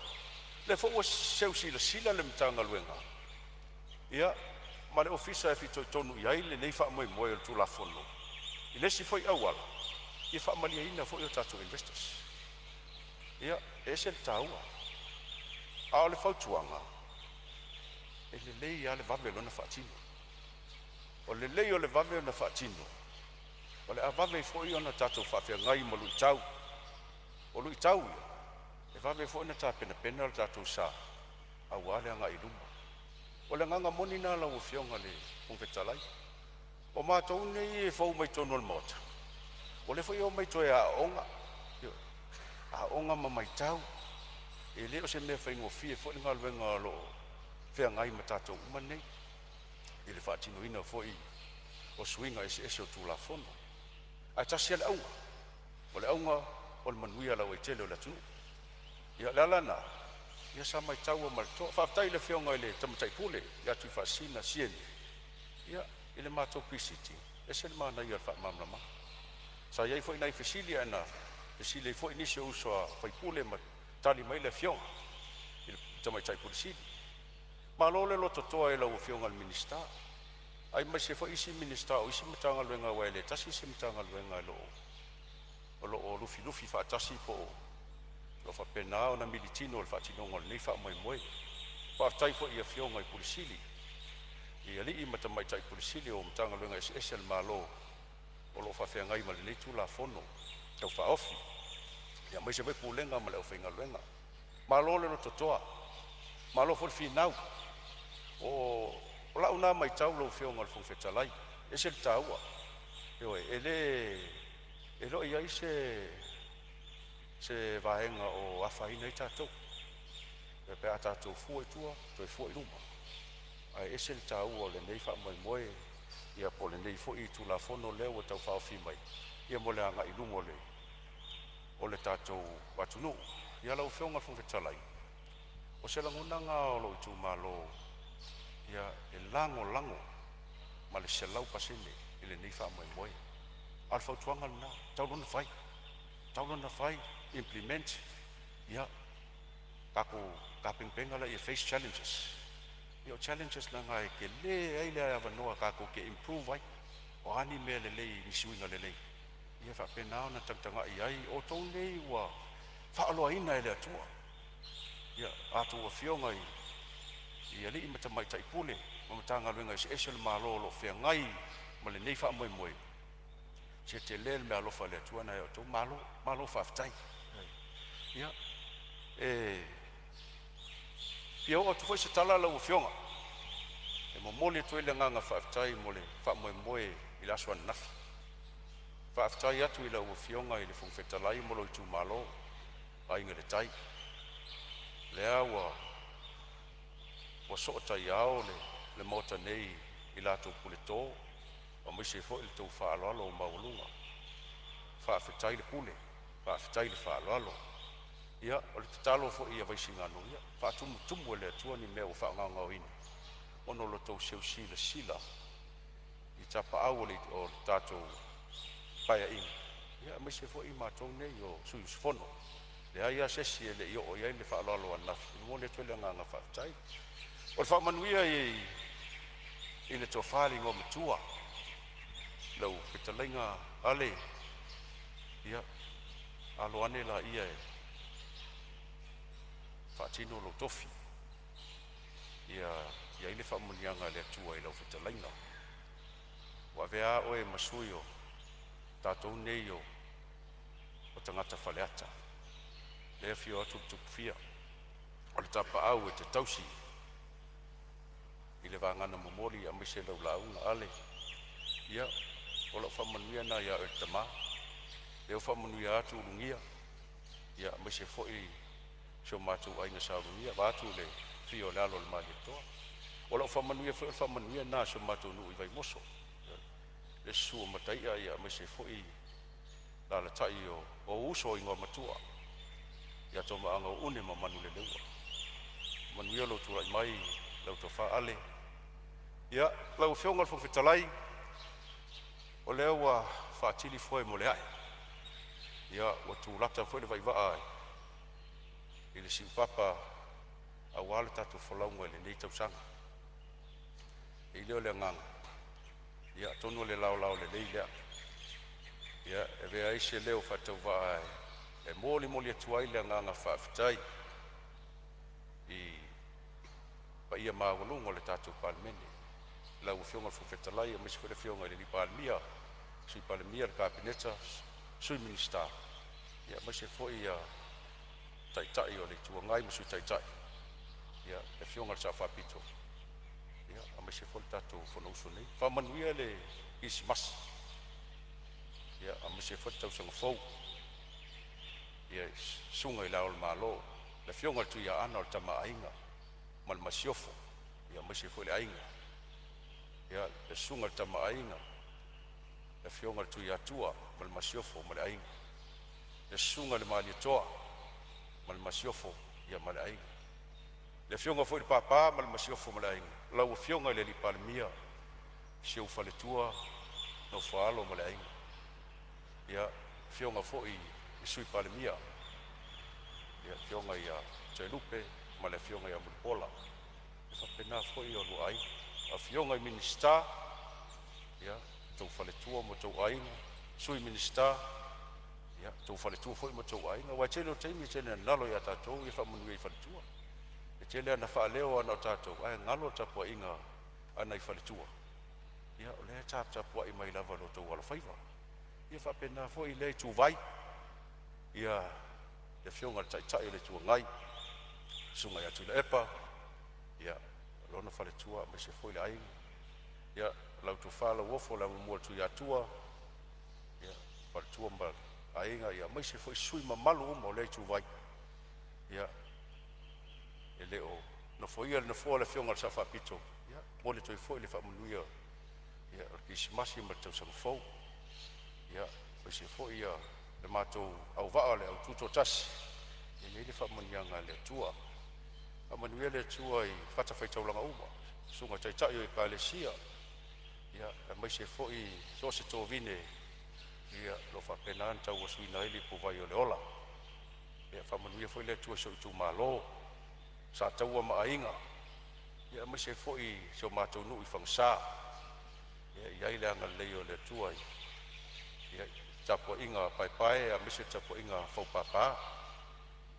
o lea foi ua seu silasila le Matagaluega ma le Ofisa e fitoitonu i ai lenei faamoemoe o le Tulafono i le isi foi auala ia faamalieina foi o tatou investors. Ia, e ese le taua, a o le fautuaga, e lelei lava le vave loa ona faatino. O le lelei o le vave ona faatino, o le a vave ai foi ona tatou faafeagai ma luitau. O luitau ia, e vave ai foi ona tapenapena le tatou sa aua le agai i luma. O le agaga moni lena lau Afioga i le Fofoga Fetalai. O matou nei e fou mai totonu o le Maota, o lea foi e omai toe aooga, ioe, aooga ma matau. E le o se mea faigofie foi le galuega o lo o feagai ma tatou uma nei i le faatinoina foi o suiga eseese o Tulafono. Ae tasi lava le auga, o le auga o le manuia lauaitele o le atunuu. Ia o le ala lena, ia sa matau lava ma le totoa. Faafetai i le Afioga i le Tamaitai Pule ia Tuifaasisina Sieni i le matou pre-sitting, e ese le manaia o le faamalamalamaga. Sa i ai foi nai fesili ae na fesili ai foi nisi o uso a sui usufono ma tali mai le afioga i le Tamaitai Pule Sili. Malo le lototoa i lau Afioga i le Minisita aemaise foi isi Minisita o isi Matagaluega aua e le tasi se Matagaluega o lo o lufilufi faatasi po o lo o faapena ona militino i le faatinoga o lenei faamoemoe. Faafetai foi i afioga i Pule Sili, i alii ma tamaitai Pule Sili o Matagaluega eseese a le Malo o lo o faafeagai ma lenei Tulafono Tau Faaofi, aemaise foi Pulega ma le aufaigaluega. Malo le lototoa, malo foi le finau. O lau lena matau lau Afioga i le Fofoga Fetalai, e ese le taua. Ioe, e le o i ai se vaega o afaina ai tatou pe a tatou fua i tua toe fua i luma, ae ese le taua o lenei faamoemoe ia po o lenei foi Tulafono lea ua Tau Faaofi mai mo le agai i luma o le tatou atunuu. Ia lau Afioga i le Fofoga Fetalai, o se lagona lena o lou itumalo e lagolago ma le 100% i lenei faamoemoe. A o le fautuaga lena, e tatau loa ona fai, tatau loa ona fai, implement, ia tatou tapenapena laia e face challenges. Ia o challenges leaga e tele ai le avanoa tatou te improve ai. O a ni mea lelei ni suiga lelei, ia faapena ona tagatagai i ai outou nei ua faaoloaina e le Atua ia a outou afioga i alii ma tamaitai pule ma Matagaluega eseese o le Malo o lo o feagai ma lenei faamoemoe. Se tele le meaalofa a le Atua lena ia te outou. Malo, malo faafetai. Ia, e fia oo atu foi se tala lau Afioga e momoli atu ai le agaga faafetai mo le faamoemoe i le aso ananafi. Faafetai atu i lau Afioga i le Fofoga Fetalai ma lou itumalo, Aiga i le Tai, lea ua sootaiao le Maota nei i la outou puleto aemaise foi le tou faaaloalo maualuga. Faafetai le pule, faafetai le faaaloalo. Ia o le tatalo foi a Vaisigano, ia faatumutumu e le Atua ni mea ua faagaogaoina. ona o lo outou seu silasila i tapaau o le tatou Paeaiga, aemaise foi matou nei o sui usufono. E leai lava se isi e le i oo i ai le faaaloalo ananafi. E momoli atu ai le agaga faafetai. O le faamanuia i le Tofa i le Igoamatua lau fetalaiga Ale, ia alo ane laia e faatino lou tofi, ia i ai le faamanuiaga a le Atua i lau fetalaiga. Ua avea oe ma sui o tatou nei o tagata faleata, lea e afio atu Tupufi'a o le tapaau e te tausi i le vagana momoli aemaise lau lauga Ale. Ia o lau faamanuia lena ia oe le tama, lea ua faamanuia atu Ulugia aemaise foi si o matou aiga Sa Ulugia vaeatu le afio o le Alo o le Malietoa. O lau faamanuia foi o le faamanuia lena a si o matou nuu i Vaimoso le susu o Mataia aemaise foi alaalatai o ou uso o Igoamatua ia Toomaaga o Une ma Manuleleua. Manuia lou tulai mai lau Tofa Ale. Ia, lau Afioga i le Fofoga Fetalai, o lea ua faatili foe mo le ae, ua tulata foi le vaivaa i le siupapa aua le tatou folauga i lenei tausaga. E i ai lea o le agaga, ia atonu o le laolao lelei lea e avea ai se leo faatauvaa e molimoli atu ai le agaga faafetai i le paia maualuga o le tatou Palemene, lau Afioga i le Fofoga Fetalai aemaise foi le Afioga i le Palemia, Sui Palemia, le Kapeneta, Sui Minisita, aemaise foi le Taitai o le Itu Agai ma le Sui Taitai, le Afioga i le Sao Faapito, aemaise foi le tatou fonousu nei. Faamanuia le Kerisimasi aemaise foi le tausaga fou i le susuga i Le Ao o le Malo, le Afioga i le Tuiaana o le Tama a Aiga ma le Masiofo, aemaise foi le aiga. Le susuga i le Tama a Aiga, le Afioga i le Tuiatua ma le Masiofo ma le aiga, le susuga i le Malietoa ma le masiofo ma le aiga, le afioga foi i le Papa ma le masiofo ma le aiga, lau Afioga i le Palemia, si ou faletua Nofo a Alo ma le aiga, le afioga foi i le Sui Palemia, le afioga ia Toelupe ma le afioga ia Mulipola, e faapena foi oulua aiga. Afioga i Minisita, o outou faletua ma outou aiga, Sui Minisita, o outou faletua foi ma outou aiga. Aua o le tele o taimi e tele ina galo ia tatou ia faamanuia i faletua. E tele lava ina faaleo lava na o tatou ae galo le tapuaiga a nai faletua, ia o lea e taputapuai mai lava i lo outou alofaiva. Ia faapena foi lea ituvai i le Afioga i le Taitai o le Itu Agai, le Susuga ia Tuilaepa ma lona faletua aemaise foi le aiga, lau Tofa Lauofo le Amomua a le Tuiatua, faletua ma le aiga, aemaise foi sui usufono mamalu uma o lea ituvai. E le o nofoia le nofoa o le afioga i le Sao Faapito, ia e momoli atu ai foi le faamanuia o le Kerisimasi ma le tausaga fou. Aemaise foi le matou auvaa o le au Tutoatasi, ia i ai le faamanuiaga a le Atua. Faamanuia le Atua i fatafaitaulaga uma, susuga i taitai o ekalesia, aemaise foi so o se tovine o lo o faapena ona tauasuina ai le ipuvai o le ola. Ia faamanuia foi le Atua i si ou itumalo Sataua ma Aiga, aemaise foi si o matou nuu i Fagasa. Ia i ai le agalelei o le Atua i le tapuaiga a paepae aemaise le tapuaiga a faupapa.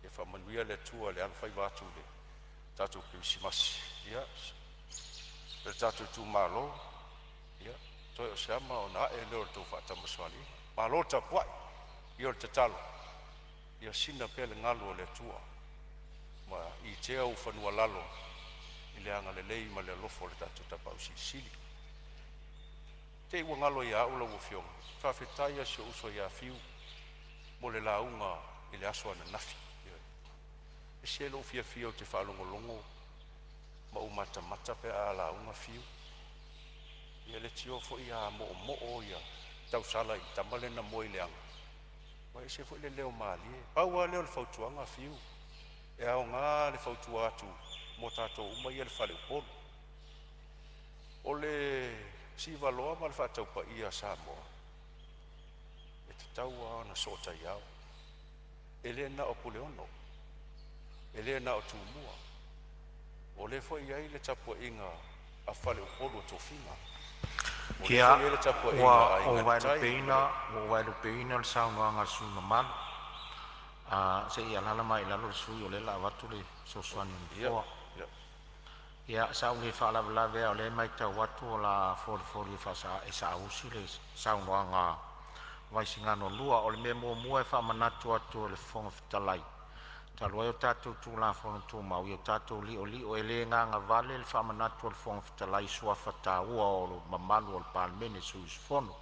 Ia faamanuia le Atua i le alofaiva atu i le tatou Kerisimasi. Ia le tatou itumalo, ia toe o se ama ona ae lea o le tou faatamasoaliiga. Malo le tapuai. Ia o le tatalo, ia sina pea le galu o le Atua ma itea ou fanua lalo i le agalelei ma le alofa o le tatou Tapaau Silisili. Te i ua galo ia au lau afioga, faafetai lava i si ou uso ia Fiu mo le lauga i le aso ananafi. E ese lou fiafia ou te faalogologo ma ou matamata pe a lauga Fiu. E leitioa foi a moomoo tausala i le tama lea na moe i le aga, ae ese foi le leo malie. Pau lava lea o le fautuaga Fiu, e aoga le fautua atu mo tatou uma ia e i le fale i Upolu. O le sivaloa ma le faataupaia a Samoa, e tatau lava ona sootaiao, e le na o Puleono, e le na o Tumua, o lea foi e i ai le tapuaiga a faleupolu o tofiga. O lea Ia, foi e i ai le tapuaiga ua a ou Aiga i le Tai ma vaelupeina, ua ou vaelupeina le saunoaga a le sui usufono mamalu, se i alaala mai i lalo le sui usufono o lea o le a avatu le fesoasoani a le le… Ia, Nofoa. Ia, sa ou le faalavelave a o lea e matau atu o le a folifoli e saausi le saunoaga a Vaisigano 2. O le mea muamua e faamanatu atu e le Fofoga Fetalai, talu ai o tatou Tulafono Tumau, ia tatou li'oli'o, e le gagavale le faamanatu a le Fofoga Fetalai i suafa taua o mamalu o le Palemene i sui usufono.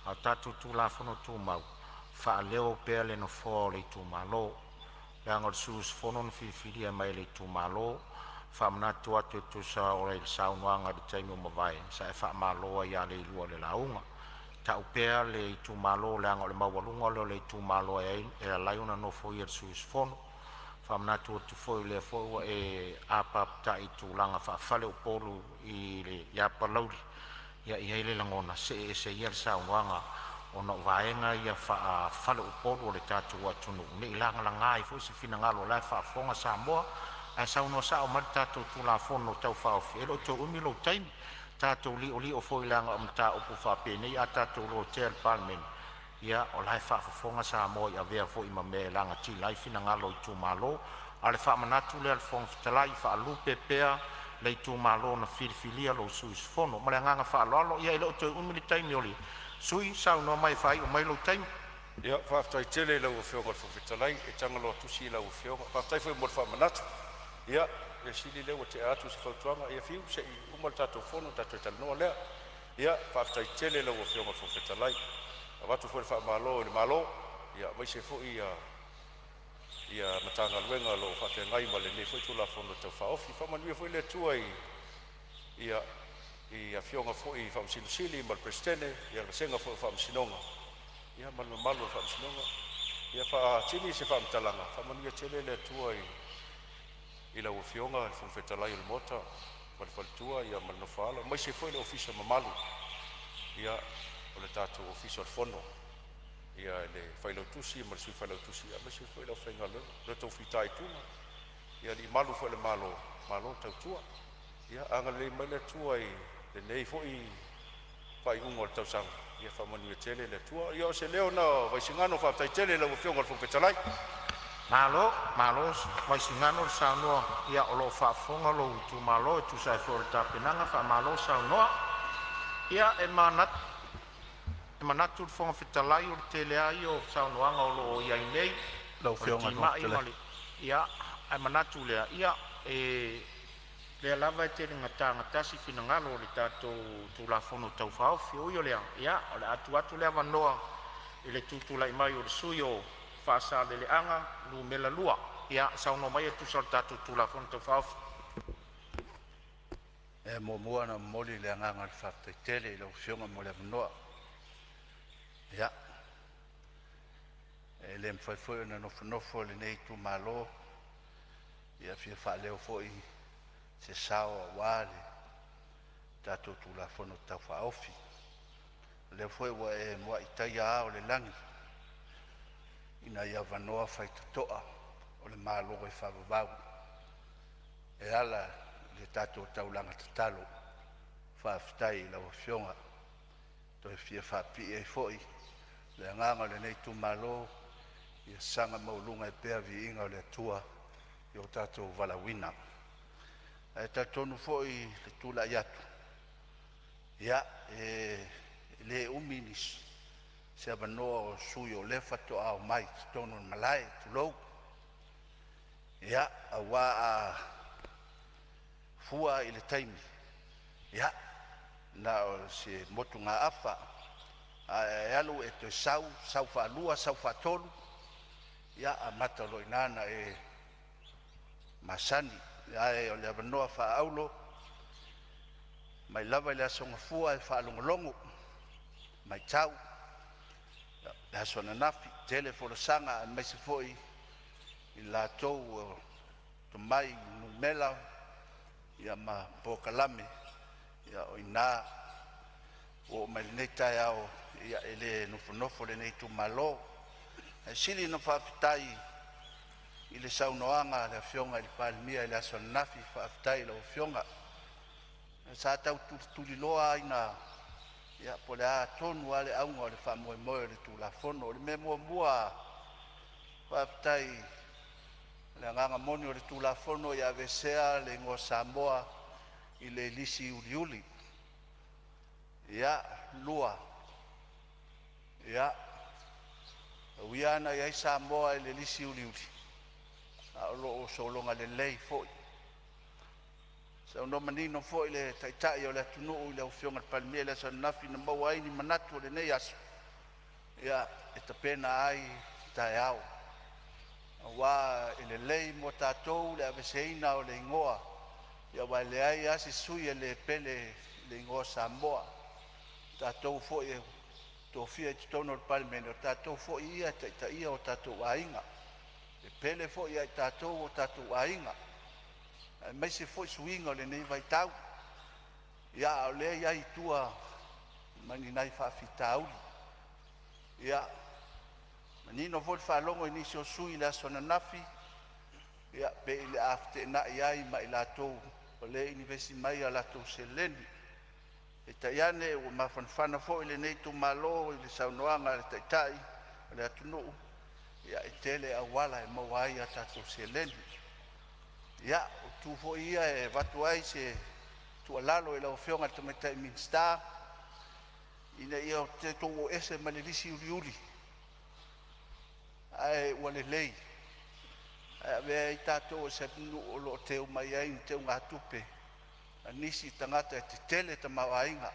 A o tatou Tulafono Tumau, faaleo pea le nofoa o le itumalo, leaga o le sui usufono na filifilia mai e le itumalo. E faamanatu atu e tusa o le saunoaga i le taimi ua mavae sa e faamalo ai ia Leilua i le lauga. Tau pea le itumalo leaga o le maualuga lea o le itumalo e ala ai ona nofoia le sui usufono. Faamanatu atu foi o lea foi ua e apapatai i tulaga faafaleupolu ia Palauli, ia e i ai le lagona, see ese ia le saunoaga ona o vaega ia faafaleupolu o le tatou atunuu, ne i lagalaga ai foi se finagalo o la e faafofoga Samoa. Ae saunoa sao mai le tatou Tulafono Tau Faaofi, e le o toe umi lou taimi. Tatou li'oli'o foi leaga o mataupu faapenei a tatou lotea e le Palemene, ia o la e faafofoga Samoa i avea foi ma mea e lagatila ai finagalo o itumalo. A o le faamanatu lea a le Fofoga Fetalai, faalupe pea le itumalo na filifilia lou sui usufono. Ma le agaga faaaloalo. Ia e le o toe umi le taimi o le sui usufono, saunoa mai e faaiu mai lou taimi. Ia, faafetai tele i lau Afioga i le Fofoga Fetalai, e tagaloa tusi lau Afioga. Faafetai foi mo le faamanatu. Ia, mea sili o lea ua tea atu se fautuaga, ia fiu se i uma le tatou fono ona tatou talanoa lea. Ia, faafetai tele i lau Afioga i le Fofoga Fetalai. E avatu foi le faamalo i le Malo aemaise foi Matagaluega o lo o faafeagai ma lenei foi Tulafono Tau Faaofi. Faamanuia foi le Atua i Afioga foi i Faamasino Sili ma le Peresetene, le vasega foi o Faamasinoga ma le mamalu o le Faamasinoga. Ia faatini se faamatalaga, faamanuia tele le Atua i lau Afioga i le Fofoga Fetalai o le Maota ma le faletua ma le nofo a alo aemaise foi le ofisa mamalu o le tatou Ofisa o le Fono, le Failautusi ma le Sui Failautusi aemaise foi le aufaigaluega i lo outou fitaituga i alii malu foi o le Malo, malo tautua. Ia agalelei mai le Atua i lenei foi faaiuga o le tausaga, ia faamanuia tele le Atua. Ia o se leo lena o Vaisigano faafetai tele i lau Afioga i le Fofoga Fetalai. Malo, malo Vaisigano saunoa, ia o lo o faafofoga lou itumalo e tusa ai foi o le tapenaga, faamalo saunoa. Ia e manatu le Fofoga Fetalai o le tele a ia o saunoaga o lo o i ai nei Lau o le Afioga i le Fofoga timai ma Fetalai. le… Ae manatu lea, ia, o lea lava e tele ina tagatasi finagalo i le tatou Tulafono Tau Faaofi. Ui o lea, ia, o le a tuu atu le avanoa i le tutulai mai o le sui usufono mo Faasaleleaga 2, e saunoa mai e tusa o le tatou Tulafono Tau Faaofi. E muamua ona momoli le agaga o le faafetai tele i lau Afioga mo le avanoa. Ia, e le mafai foi ona nofonofo lenei itumalo, e fia faaleo foi se sao aua le tatou Tulafono Tau Faaofi. O lea foi ua e muai taia ao o le lagi ina ia avanoa faitotoa o le Malo e faavavau e ala i le tatou taulaga tatalo. Faafetai i lau Afioga. E toe fia faapipii ai foi le agaga o lenei itumalo, ia saga maualuga ai pea le viiga o le Atua i lo tatou valaauina. Ae talitonu foi i le tulai atu, ia, e le umi se avanoa o sui usufono o lea faatoa omai i totonu o le malae, tulou. Ia, aua a fua i le taimi, ia, na o se motugaafa, ae a e alu e toe sau, sau faalua, sau faatolu, ia amata loa i ina ona e masani. Ae o le avanoa faaauro mai lava i le aso Gafua e faalogologo, matau, le aso ananafi, tele folasaga aemaise foi i latou ua tomai i numera ma polokalame. Ia o i ina ua oo mai lenei taeao, ia e le nofonofo lenei itumalo. Ae sili ona faafetai i le saunoaga a le Afioga i le Palemia i le aso ananafi. Faafetai i lau Afioga. Sa tau tulituliloa lava ina po o le a tonu lava le auga o le faamoemoe o le Tulafono. O le mea muamua lava, faafetai o le agaga moni o le Tulafono ia aveesea le igoa Samoa i le lisi uliuli. Ia, lua, ia, e ui lava ina i ai Samoa i le lisi uliuli, a o lo o sologa lelei foi. Saunoa manino foi le Taitai o le atunuu i lau Afioga i le Palemia i le aso ananafi na maua ai ni manatu o lenei aso, ia, e tapena ai taeao, aua e lelei mo tatou le aveeseina o le igoa, aua e leai lava se sui usufono e le pele i le igoa o Samoa. O tatou foi e tofia i totonu o le Palemene, o tatou foi ia e taitaia o tatou aiga. E pele foi ia i tatou o tatou aiga, aemaise foi suiga o lenei vaitau. Ia, a o lea e i ai i tua ma ni nai faafitauli. Ia, manino foi le faalogo i nisi o sui usufono i le aso ananafi, ia pei o le a feteenai ai ma i latou o lea e inivesi mai a latou seleni. Peitai ane ua mafanafana foi lenei itumalo i le saunoaga a le Taitai o le atunuu, ia e tele auala e maua ai a tatou seleni. Ia, o itu foi ia e avatu ai se tuualalo i lau Afioga i le Tamaitai Minisita ina ia tatou o ese mai le lisi uliuli, ae ua lelei ae avea ai tatou o se atunuu o lo o teu mai ai ni teugatupe a nisi tagata e tetele tamaoaiga,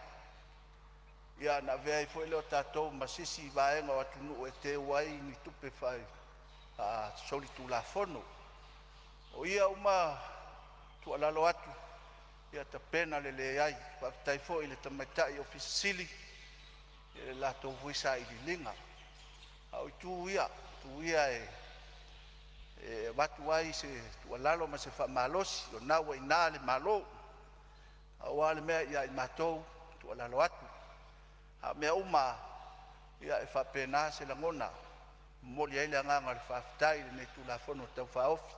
ia ona avea ai foi lea o tatou ma se isi vaega o atunuu e teu ai ni tupe faasolitulafono. O ia uma tuualalo atu, ia tapena lelei ai. Faafetai foi i le tamaitai Ofisa Sili i le latou foi sailiiliga. A o itu ia, o itu ia e avatu ai se tuualalo ma se faamalosi, o lena ua i ina le Malo. Pau lava le mea ia i matou e tuualalo atu, a o mea uma lava, ia e faapena se lagona. E momoli ai le agaga o le faafetai i lenei Tulafono Tau Faaofi,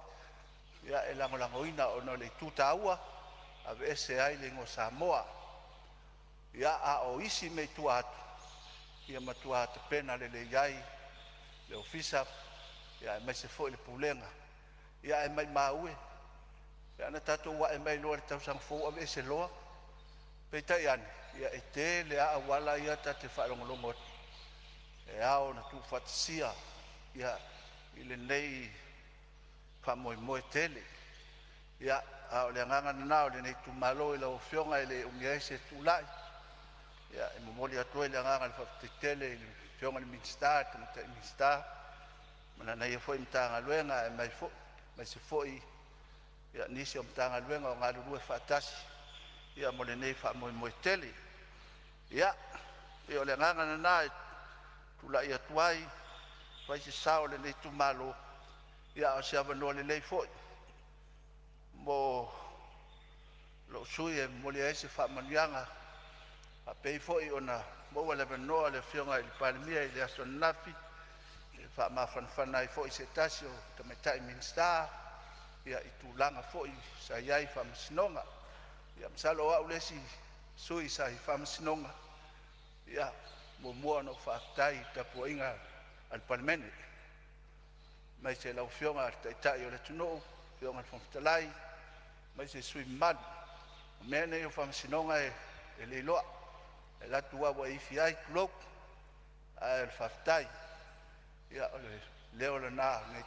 e lagolagoina ona o le itu taua, e aveese ai le igoa o Samoa. Ia, a o isi mea i tua atu, ia matua tapena lelei i ai le Ofisa aemaise foi le Pulega. Ae maimau e pe ana tatou ae mai loa i le tausaga fou aveese loa. Peitai ane, ia e tele lava auala ia ta te faalogologo atu e ao ona tuufaatasia i lenei faamoemoe tele. Ia, a o le agaga lena o lenei itumalo i lau Afioga e le umi ai se tulai, e momoli atu ai le agaga o le faafetai tele i le Afioga i le Minisita, le Tamaitai Minisita ma lana ia foi Matagaluega, aemaise foi nisi o Matagaluega o galulue faatasi mo lenei faamoemoe tele. Ia, pei o le agaga lena e tulai atu ai e fai se sao o lenei itumalo, a o se avanoa lelei foi mo lou sui usufono e momoli ai se faamanuiaga faapei foi ona maua le avanoa o le Afioga i le Palemia i le aso ananafi e faamafanafana ai foi i se tasi o tamaitai Minisita i tulaga foi sa i ai i faamasinoga. Ia masalo o au le isi sui sa i le faamasinoga e muamua ona ou faafetai i le tapuaiga a le Palemene, aemaise lau Afioga i le Taitai o le atunuu, lau Afioga i le Fofoga Fetalai aemaise sui usufono mamalu. O mea nei o faamasinoga e le iloa, e alu atu lava ua e ifi ai, tulou, ae o le faafetai. Ia o le leo lena o lenei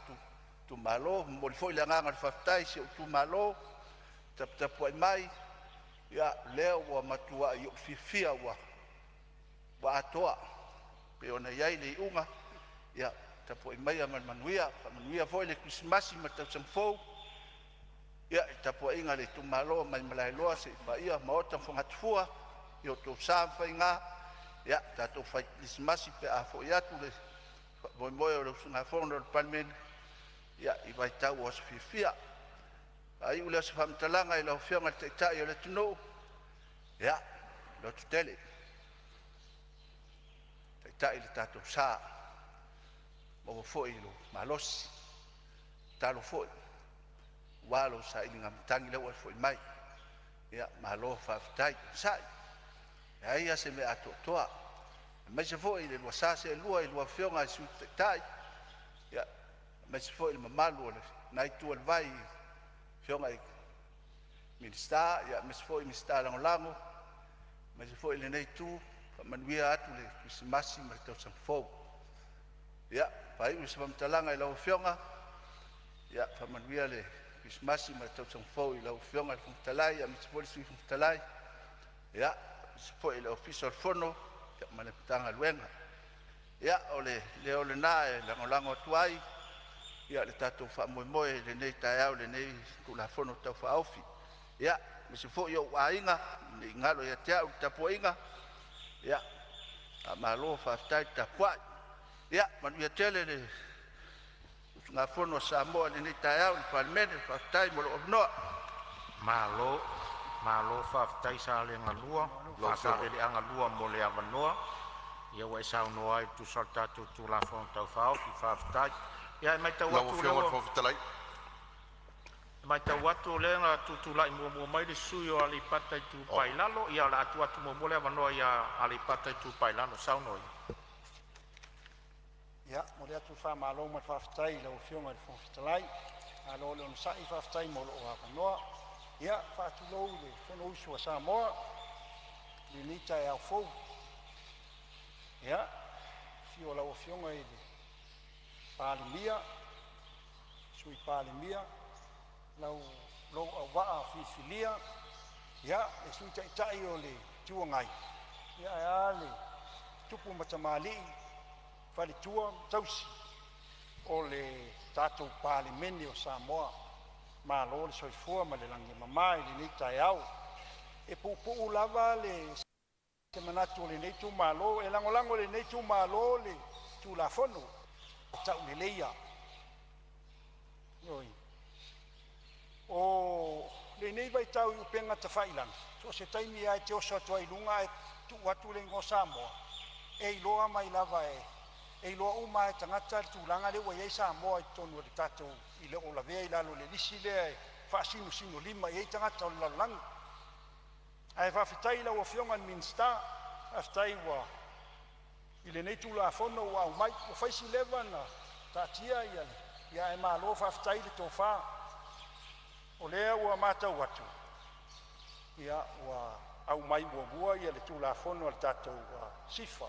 itumalo. E momoli foi le agaga o le faafetai i si ou itumalo le taputapuai mai, o lea ua matuai ou fiafia ua atoa pei ona i ai le iuga. Ia tapuai maia ma le manuia, faamanuia foi le Kerisimasi ma le tausaga fou i le tapuaiga a le itumalo mai Malaeloa seia paia Maota ma Fogatafua i o outou sa ma faiga. Ia tatou fai kerisimasi pe a foi atu le faamoemoe o le usugafono a le Palemene i vaitau o aso fiafia. Faaiu lea o se faamatalaga i lau Afioga i le Taitai o le atunuu, Ia, lototele, taitai le tatou sa, maua foi lou malosi, tatalo foi aua lou sailigamataga lea ua e foi mai. Ia malo faafetai. Onosai, e leai lava se mea atoatoa, aemaise foi le lua sa seelua i lua Afioga i Sui Taitai, aemaise foi le mamalu o lena itu o le vai i Afioga i Minisita, aemaise foi Minisita Lagolago, aemaise foi lenei itu, faamanuia atu le Kerisimasi ma le tausaga fou. Ia faaiu se faamatalaga i lau Afioga, ia faamanuia le Kerisimasi ma le tausaga fou i lau Afioga i le Fofoga Fetalai, aemaise foi le Sui Fofoga Fetalai, aemaise foi le Ofisa o le Fono ma le Matagaluega. Ia, o le leo lena e lagolago atu ai le tatou faamoemoe i lenei taeao i lenei Tulafono Tau Faaofi. Ia, aemaise foi ou aiga, ne i galo ia te au le tapuaiga, ia faamalo faafetai le tapuai. Ia manuia tele le usugafono a Samoa i lenei taeao le Palemene. Faafetai mo lou avanoa. Malo, malo faafetai Salega 1, Faasaleleaga 2 mo le avanoa ua e saunoa ai e tusa o le tatou Tulafono Tau Faaofi. Faafetai. Ia e matau Lau atu o lea Afioga i le ua Fofoga Fetalai. E matau atu o lea na tutulai muamua mai le sui usufono mo Aleipata Itupa i Lalo. Ia o le a tuu atu muamua le avanoa ia Aleipata Itupa i Lalo. Saunoa ia. Ia, e momoli atu le faamalo ma le faafetai i lau Afioga i le Fofoga Fetalai, malo le onosai, faafetai mo lou avanoa. Ia, e faatulou i le Fonousu a Samoa i lenei taeao fou. Ia, i le afio o lau Afioga i le Palemia, Sui Palemia, lou auvaa filifilia, le Sui Taitai o le Itu Agai, ae a le tupu ma tamalii, faletua ma tausi o le tatou Palemene o Samoa. Malo le soifua ma le lagi e mama i lenei taeao. E puupuu lava se manatu o lenei itumalo, e lagolago e lenei itumalo le Tulafono Tauleleia. Ioe. O lenei vaitau i upega tafailagi, so o se taimi lava e te oso atu ai i luga ae tuu atu le igoa Samoa, e iloa mai lava e e iloa uma lava e tagata le tulaga lea ua i ai Samoa i totonu o le tatou e le o lavea i lalo o le lisi lea e faasinosinolima i ai tagata o le lalolagi. Ae faafetai i lau Afioga i le Minisita, faafetai ua i lenei Tulafono ua aumai. Ua fai si leva ona taatia ia ae malo faafetai le tofa, o lea ua matau atu ua aumai muamua le Tulafono a le tatou SIFA.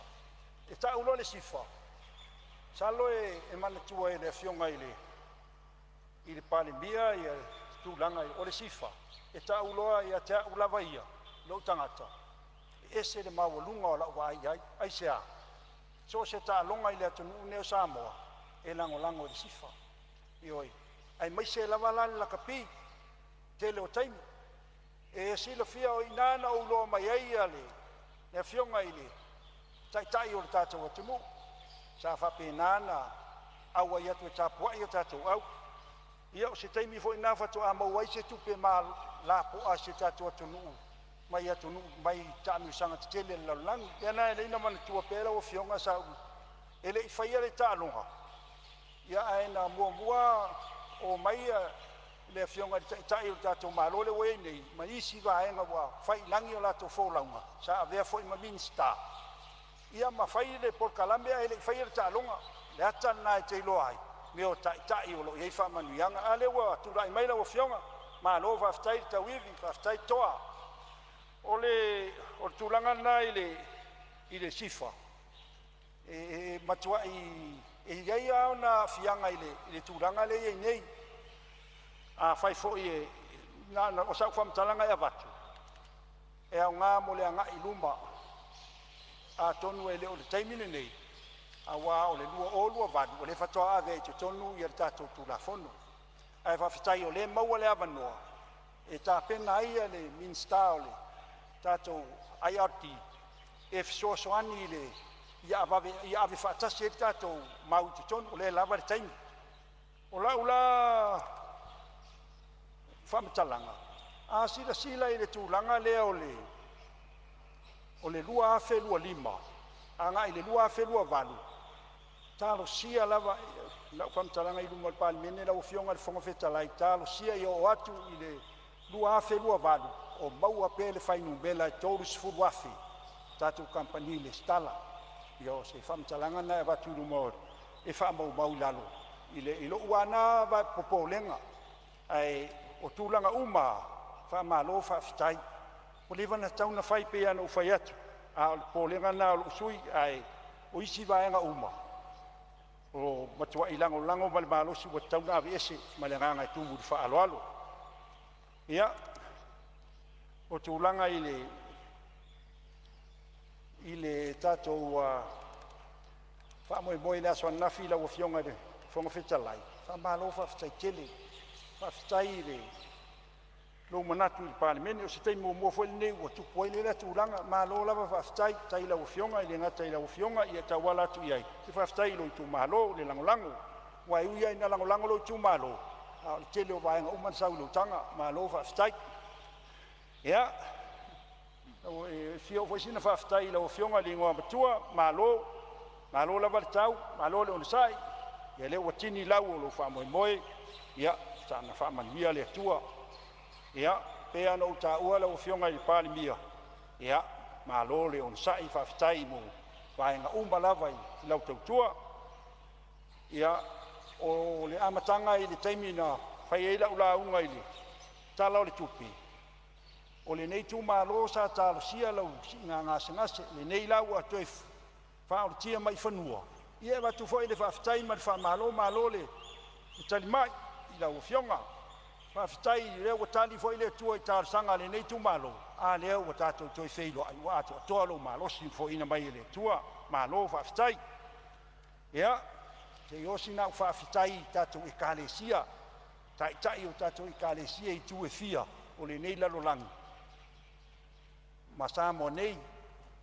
E tau loa le SIFA, masalo e manatua e le Afioga i le Palemia le tulaga o le SIFA, e tau loa ia te au lava ia lou tagata, e ese le maualuga o lau vaai i ai. Aisea? So o se taaloga i le atunuu lenei o Samoa, e lagolago i le SIFA, ioe, aemaise lava la le lakapi i le tele o taimi. E silafia o i ina na ou iloa mai ai le Afioga i le Taitai o le tatou atunuu sa faapena ona auai atu e tapuai a tatou au. Ia o se taimi foi lena faatoa maua ai se tupe lapoa a si o tatou atunuu mai atunuu mai taamilosaga tetele a le lalolagi. O le mea lena e ala ai ona manatua pea lau Afioga sa ou e le i faia le taaloga, ae na muamua omai le Afioga i le Taitai o le tatou Malo lea ua i ai nei ma isi vaega ua fai i lagi a latou folauga sa avea foi ma Minisita ma fai le polokalame ae le i faia le taaloga. O le ata lena e te iloa ai mea o taitai o lo o i ai faamanuiaga. A lea ua tulai mai lau Afioga, malo faafetai le tauivi, faafetai toa. O le tulaga lena i le SIFA, e matuai e i ai lava ona aafiaga i le tulaga lea e i ai nei. Afai foi o sau faamatalaga e avatu, e aoga mo le agai i luma, atonu e le o le taimi lenei, aua o le 2028 o lea faatoa ave ai i totonu le tatou Tulafono. Ae faafetai o lea e maua le avanoa e tapena ai le Minisita o le tatou IRD e fesoasoani ia ave faatasi ai le tatou mau i totonu, o lea e lava le taimi. O lau la faamatalaga, a silasila i le tulaga lea o le O le 2025 agai i le 2028, talosia lava lau faamatalaga i luma o le Palemene lau Afioga i le Fofoga Fetalai, talosia ia oo atu i le 2028 o maua pea le fuainumera e 30,000 tatou kamupani resitala. Ia o se faamatalaga lena e avatu i luma e faamaumau i lalo i lou lava na popolega, ae o tulaga uma lava, faamalo faafetai. Ua leva ona tatau ona fai, e pei lava ona ou fai atu, a o le popolega lena o lou sui usufono. Ae o isi vaega uma, ua matuai lagolago ma le malosi ua tatau ona aveese. Ma le agaga e tumu i le faaaloalo. Ia, o tulaga i le tatou faamoemoe i le aso ananafi lau Afioga i le Fofoga Fetalai, faamalo faafetai tele. Faafetai i lou manatu i le Palemene. O se taimi muamua foi lenei ua tupu ai lea tulaga, malo lava faafetai. Faafetai i lau Afioga, e le gata i lau Afioga ae tauala atu i ai se faafetai i lou itumalo i le lagolago. Aua e ui lava ina lagolago lou itumalo, a o le tele o vaega uma na sau i lou taga, malo faafetai. Ia, e fia oo foi sina faafetai i lau Afioga i le Igoamatua, malo, malo lava le tau, malo le onosai. Ia lea ua tini lau o lou faamoemoe, ia saga faamanuia le Atua. E pei lava ona ou taua lau Afioga i le Palemia, ia malo le onosai, faafetai mo vaega uma lava i lau tautua. Ia, o le amataga i le taimi na fai ai lau lauga i le Tala o le Tupe, o lenei itumalo sa talosia lau siiga gasegase, lenei la ua toe faaorotia mai i fanua, ia e avatu foi le faafetai ma le faamalo. Malo le talimai i lau Afioga. Faafetai o lea ua tali foi le Atua i talosaga a lenei itumalo, a lea ua tatou toe feiloai ua atoatoa lou malosi ua foaiina mai e le Atua. Malo faafetai. Ia, se i oo sina au faafetai i tatou Ekalesia, taitai o tatou Ekalesia i itu e fia o lenei lalolagi ma Samoa nei,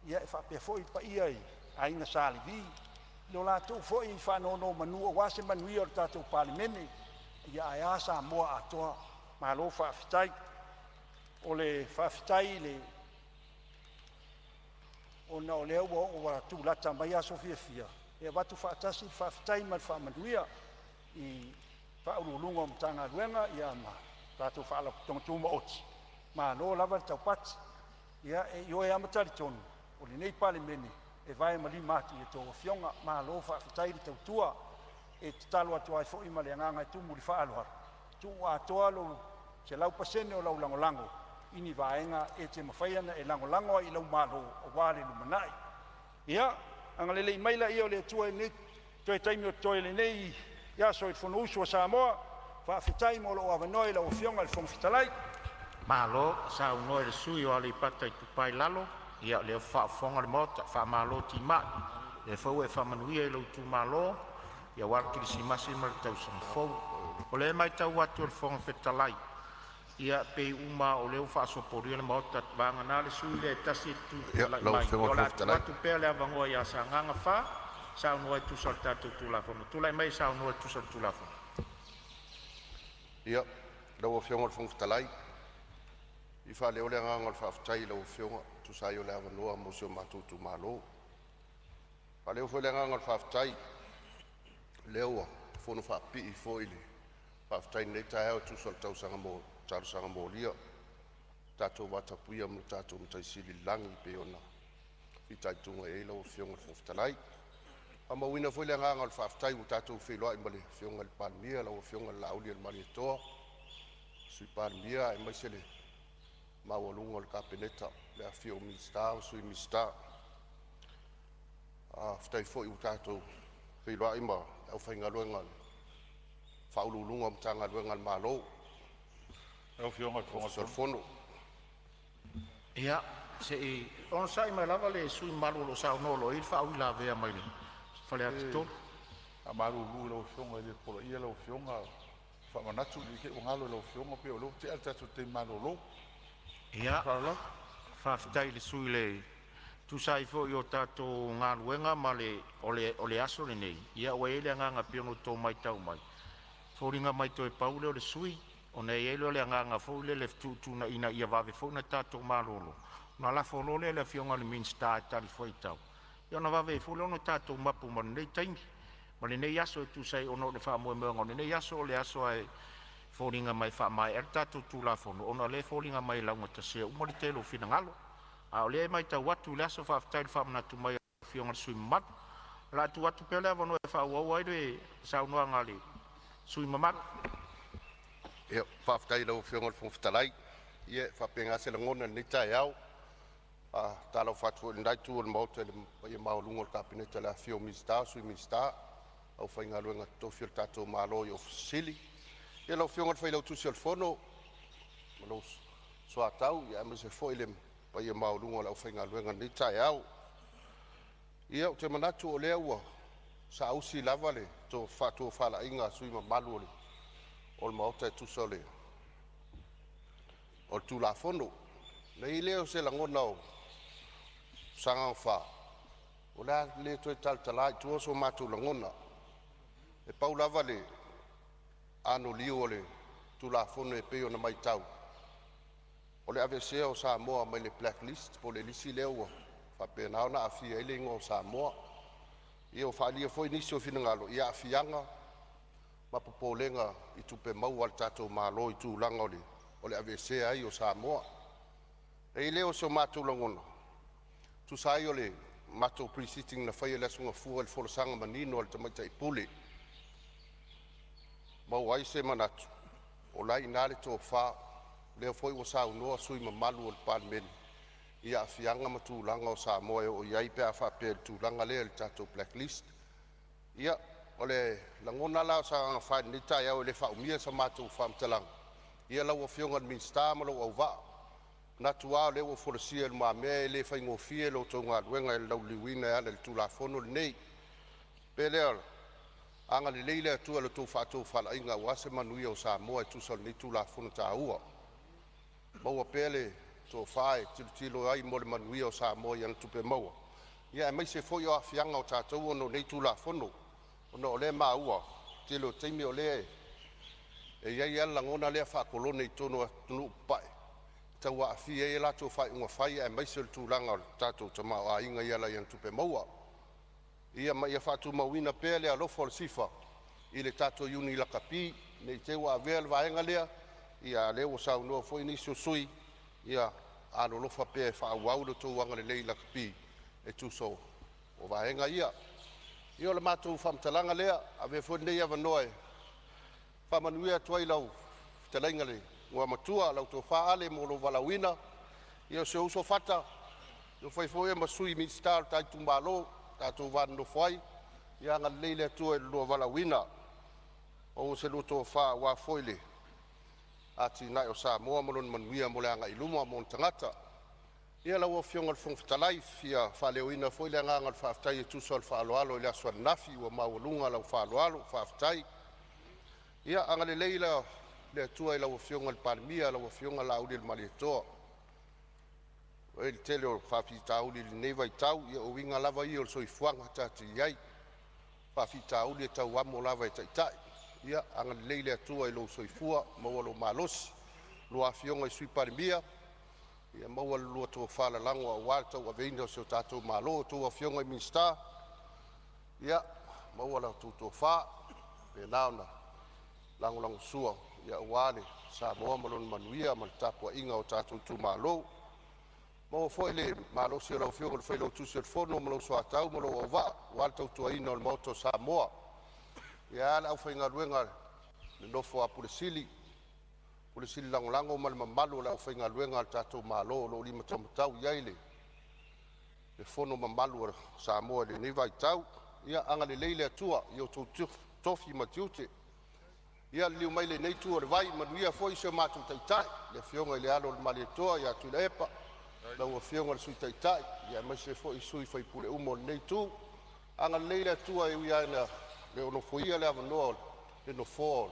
e faapea foi le paia i Aiga Sa Levi, i lo latou foi faanonomanu aua se manuia o le tatou Palemene, ae a Samoa atoa. Malo faafetai. O le faafetai ona o lea ua tulata mai aso fiafia e avatu faatasi le faafetai ma le faamanuia i Ofisa Sili o Pulega o Matagaluega ma tatou Faalapotopotoga Tumaoti, malo lava le taupati. E ioe lava ma talitonu o lenei Palemene e vae ma lima atu i a outou afioga. Malo faafetai le tautua. E tatalo atu ai foi ma le agaga e tumu i le faaaloalo, tuu atoa lou 100% o lau lagolago i ni vaega e te mafai ona e lagolago ai i lau Malo aua le lumanai. Ia agalelei mai laia o le Atua i lenei toe taimi o totoe o lenei aso i le Fonousu a Samoa. Faafetai mo lou avanoa i lau Afioga i le Fofoga Fetalai. Malo saunoa i le sui usufono mo Aleipata Itupa i Lalo. Ia o lea ua faafofoga le Maota, faamalo timai, o lea foi ua e faamanuia i lou itumalo aua le Kerisimasi ma le tausaga fou. O lea e matau atu e le Fofoga Fetalai, ia pei uma lava o lea ua faasopolia le Maota vagana le sui usufono lea e tasi e tutulai Lau mai. Afioga i O le le a Fofoga tuu Fetalai. atu pea le avanoa ia Sagaga 4 e saunoa e tusa o le tatou Tulafono. Tulai mai e saunoa e tusa o le Tulafono. Ia, lau Afioga i le Fofoga Fetalai, e fia faaleo le agaga o le faafetai i lau Afioga e tusa ai o le avanoa mo si o matou itumalo. E faaleo foi le agaga o le faafetai o lea ua fonofaapipii foi le faafetai i lenei taeao e tusa o le talosaga molia ua tatou vatapuia ma lo tatou Matai Sili i le lagi e pei ona fitaituga i ai lau Afioga i le Fofoga Fetalai. E faamauina foi le agaga o le faafetai ua tatou feiloai ma le Afioga i le Palemia, lau Afioga i le Laaulialemalietoa, Sui Palemia aemaise le maualuga o le Kapeneta i le afifio o Minisita ma Sui Minisita. Faafetai foi ua tatou feiloai ma le aufaigaluega a Ofisa Sili o Pulega o Matagaluega a le Malo, Lau Afioga i le Fofoga Ofisa o le Fetalai. Fono. Ia, se i onosai mai lava le sui usufono mamalu o lo o saunoa o lo o i ai le faauilavea mai Faleata E 3. faamalulu i lau Afioga e le poloaia lau Afioga, e faamanatu ne i te i ua galo i lau Afioga pei o lea ua tea le tatou taimi malolo. Ia, Ma le faaaloalo. faafetai i le sui usufono e tusa ai foi o tatou galuega ma le aso lenei. Ia ua i ai le agaga e pei ona outou matau mai, e foliga mai toe pau lea o le sui usufono, ona i ai lea o le agaga foi lele e fetuutuunai ina ia vave foi ona tatou malolo. Ona lafo loa lea i le Afioga i le Minisita e talifuaitau, ia ona vave ai foi lea ona tatou mapu ma lenei taimi ma lenei aso e tusa ai, ona o le faamoemoega o lenei aso, o le aso lava e foliga mai e faamaea ai le tatou Tulafono, ona o lea e foliga mai e laugatasia uma le tele o finagalo. A o lea e matau atu i le aso, faafetai i le faamanatu mai o Afioga i sui usufono mamalu. O le a tuu atu pea le avanoa e faaauau ai le saunoaga a le sui usufono mamalu. Faafetai i lau Afioga i le Fofoga Fetalai. Ia, e faapena se lagona i lenei taeao. E faatalofa atu foi i lena itu o le Maota i le paia maualuga o le Kapeneta i le afifio o Minisita, Sui Minisita, aufaigaluega totofi a le tatou Malo i Ofisa Sili. Ia lau Afioga i le Failautusi o le Fono ma lou Soatau, aemaise foi le paia maualuga o le aufaigaluega i lenei taeao. Ia, ou te manatu o lea ua saausi lava le faatofalaiga a sui usufono mamalu o le Maota e tusa o le Tulafono. Ona i ai lea o se lagona o Sagaga 4, o le a le toe talatala i tua so matou lagona. E pau lava le anoliu o le Tulafono e pei ona matau, o le aveesea o Samoa mai le Black List po o le lisi lea ua faapena ona aafia ai le igoa o Samoa. Ia ua faaalia foi nisi o finagalo i aafiaga ma popolega i tupe maua a le tatou Malo i tulaga o le aveesea ai o Samoa. Ona i ai lea o so matou lagona, e tusa ai o le matou Pre-sitting na faia i le aso Gafua i le folasaga manino a le Tamaitai Pule, maua ai se manatu o la e i ina le tofa. O lea foi ua saunoa sui usufono mamalu o le Palemene i aafiaga ma tulaga o Samoa e oo i ai pe a faapea i le tulaga lea i le tatou black list. Ia, o le lagona la o Sagaga 4 i lenei taeao e le faaumia sa matou faamatalaga, ia lau Afioga i le Minisita ma lou auvaa, e manatu lava o lea ua folasia i lumamea, e le faigofie la outou galuega i le lauliliuina e ala i le Tulafono lenei. O le mea lea, agalelei le Atua i la outou faatofalaiga aua se manuia o Samoa e tusa o lenei Tulafono taua. Maua pea le tofa e tilotilo ai mo le manuia o Samoa i ana tupe maua, aemaise foi o aafiaga o tatou ona o nei Tulafono, ona o lea e maua o le tele o taimi o lea e i ai lava le lagona lea faa-kolone i totonu o atunuu papae e tau aafia ai a latou faaiuga fai aemaise o le tulaga o le tatou tamaoaiga e ala i ana tupe maua. Ia ma ia faatumauina pea le alofa o le SIFA i le tatou Iuni Lakapi, ne i te i ua avea le vaega lea, a o lea ua saunoa foi nisi o sui usufono, ia alolofa pea e faaauau lo outou agalelei i lakapi e tusa o vaega ia. Ia o le matou faamatalaga lea, avea foi lenei avanoa e faamanuia atu ai i lau fetalaiga i le Igoamatua lau Tofa Ale mo lou valaauina. Ia o si ou uso Fata, ua fai foi oe ma Sui Minisita o le ta itumalo tatou va nonofo ai, ia agalelei le Atua i lo oulua valaauina, maua se lua tofa aua foi le atinae o Samoa ma lona manuia mo le agai i luma ma ona tagata. Ia lau Afioga i le Fofoga Fetalai, e fia faaleoina foi le agaga o le faafetai e tusa o le faaaloalo i le aso ananafi ua maualuga lau faaaloalo. Faafetai. Ia agalelei le Atua i lau Afioga i le Palemia, lau Afioga Laaulialemalietoa. E i ai le tele o faafitauli i lenei vaitau, ia o uiga lava ia o le soifuaga tatou te i ai, o faafitauli e tau amo lava e taitai. Ia agalelei le Atua i lou soifua, maua lou malosi. Lua Afioga i Sui Palemia, ia maua le lua tofa lalago aua le tauaveina o si o tatou Malo. A outou Afioga i Minisita, ia maua la outou tofa e faapena ona lagolagosua aua le Samoa ma lona manuia ma le tapuaiga a o tatou itumalo. Maua foi le malosi o lau Afioga i le Failautusi o le Fono ma lou soatau ma lou auvaa aua le tautuaina o le Maota o Samoa. Ae a le aufaigaluega a le nofo a Ofisa Sili, Ofisa Sili Lagolago ma le mamalu o le aufaigaluega a le tatou Malo o lo o limataumatau i ai le fono mamalu a Samoa i lenei vaitau. Ia agalelei le Atua i outou tofi ma tiute. Ia liliu mai i lenei itu o le vai, manuia foi si o matou Taitai, le Afioga i le Alo o le Malietoa ia Tuilaepa, lau Afioga i le Sui Taitai aemaise foi sui usufono uma o lenei itu. Agalelei le Atua e ui lava ina le nofoia le avanoa o le nofoa o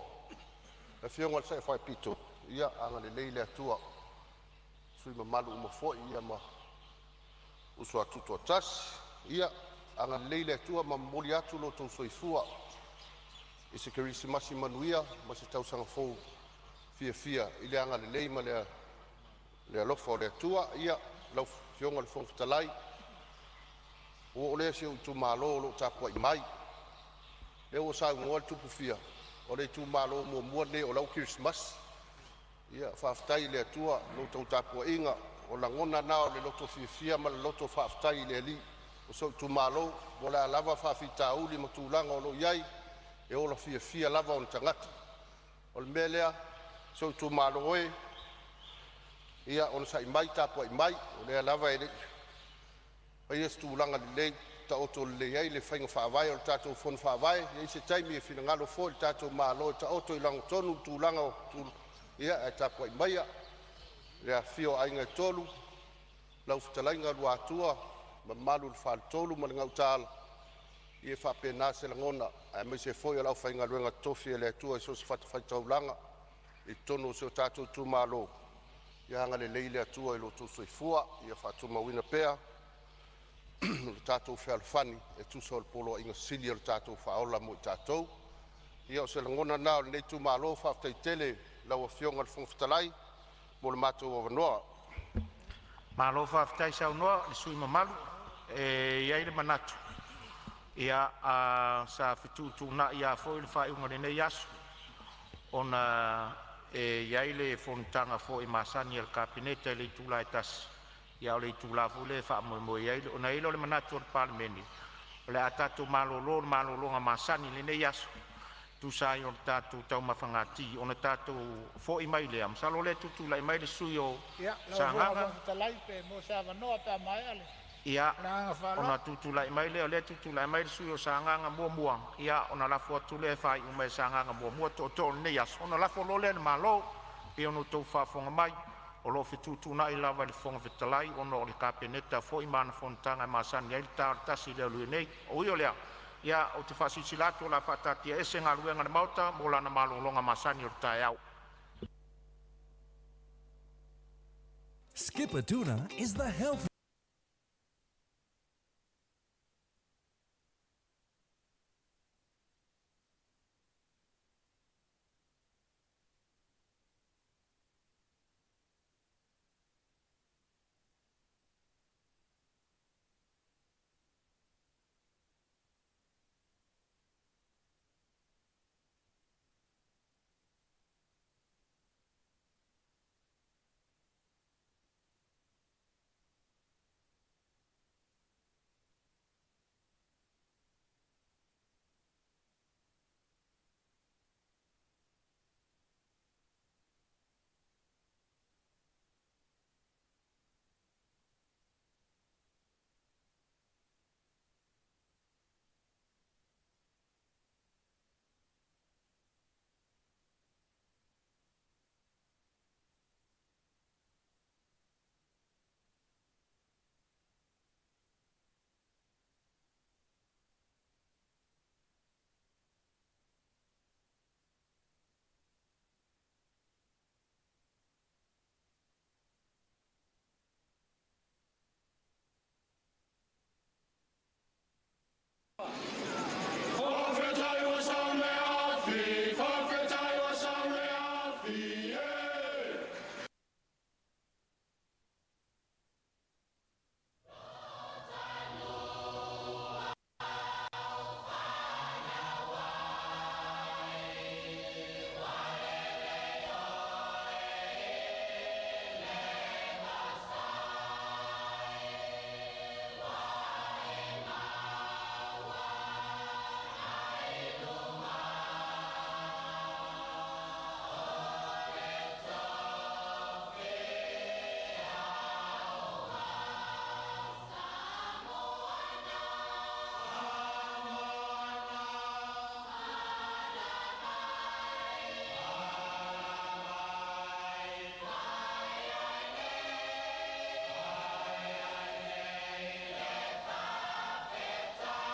le Afioga i le Sao Faapito, ia agalelei le Atua i sui usufono mamalu uma foi ma uso a tutoatasi. Ia agalelei le Atua ma momoli atu lo outou soifua i se Kerisimasi manuia ma se tausaga fou fiafia i le agalelei ma le alofa o le Atua. Ia lau Afioga i le Fofoga Fetalai, ua oo lea i si ou itumalo o lo o tapuai mai. O lea ua saunoa le Tupufia, o le itumalo muamua lenei o la e ua kerisimasi. Ia faafetai i le Atua i la outou tapuaiga, o lagona na o le loto fiafia ma le loto faafetai i le Alii o si ou itumalo. Po o le a lava faafitauli ma tulaga o lo o i ai, e ola fiafia lava ona tagata. O le mea lea si ou itumalo e, ia onosai mai, tapuai mai, o lea lava e le i faia se tulaga lelei e taoto lelei ai le faiga faavae o le tatou Fono Faavae. E i ai se taimi e finagalo foi le tatou Malo e taoto i lagatonu le tulaga, ia ae tapuai maia i le afifio o Aiga e Tolu, lau Fetalaiga Luatua, le mamalu i le Faletolu ma le Gautaala, ia e faapena se lagona aemaise foi o le aufaigaluega totofi a le Atua i so o se fatafaitaulaga i totonu o si o tatou itumalo. Ia agalelei le Atua i lo outou soifua, ia faatumauina pea lo tatou fealofani e tusa o le poloaiga sili o le tatou Faaola mo i tatou. Ia o se lagona lena o lenei itumalo, faafetai tele i lau Afioga i le Fofoga Fetalai mo le matou avanoa. Malo faafetai saunoa i le sui usufono mamalu. E i ai le manatu, ia, sa fetuutuunai lava foi le faaiuga o lenei aso ona e i ai le fonotaga foi masani a le Kapeneta i le itula e 1:00, a o le itula foi lea e faamoemoe i ai. Ona i ai lea o le manatu o le Palemene, o le a tatou malolo i le malologa masani i lenei aso e tusa ai o le tatou taumafagati, ona tatou foi mai lea. Masalo o lea e tutulai mai le sui usufono mo Ia, lau Afioga i le Sagaga. Fofoga Fetalai pe maua se avanoa pe a maea le Ia, le agaga ona faaaloalo. tutulai mai lea o lea e tutulai mai le sui usufono mo Sagaga 1, ia ona lafo atu lea e faaiu mai e Sagaga 1 tootoo o lenei aso, ona lafo loa lea i le Malo. E pei ona outou faafofoga mai, o lo o fetuutuunai lava e le Fofoga Fetalai ona o le Kapeneta foi ma ana fonotaga e masani ai le ta o le 1:00 i le aoauli nei. Ui o lea, ia, ou te faasilasila atu o le a faataatiaese Galuega a le Maota mo lana malologa masani o le taeao. Skipper Tuna is the healthy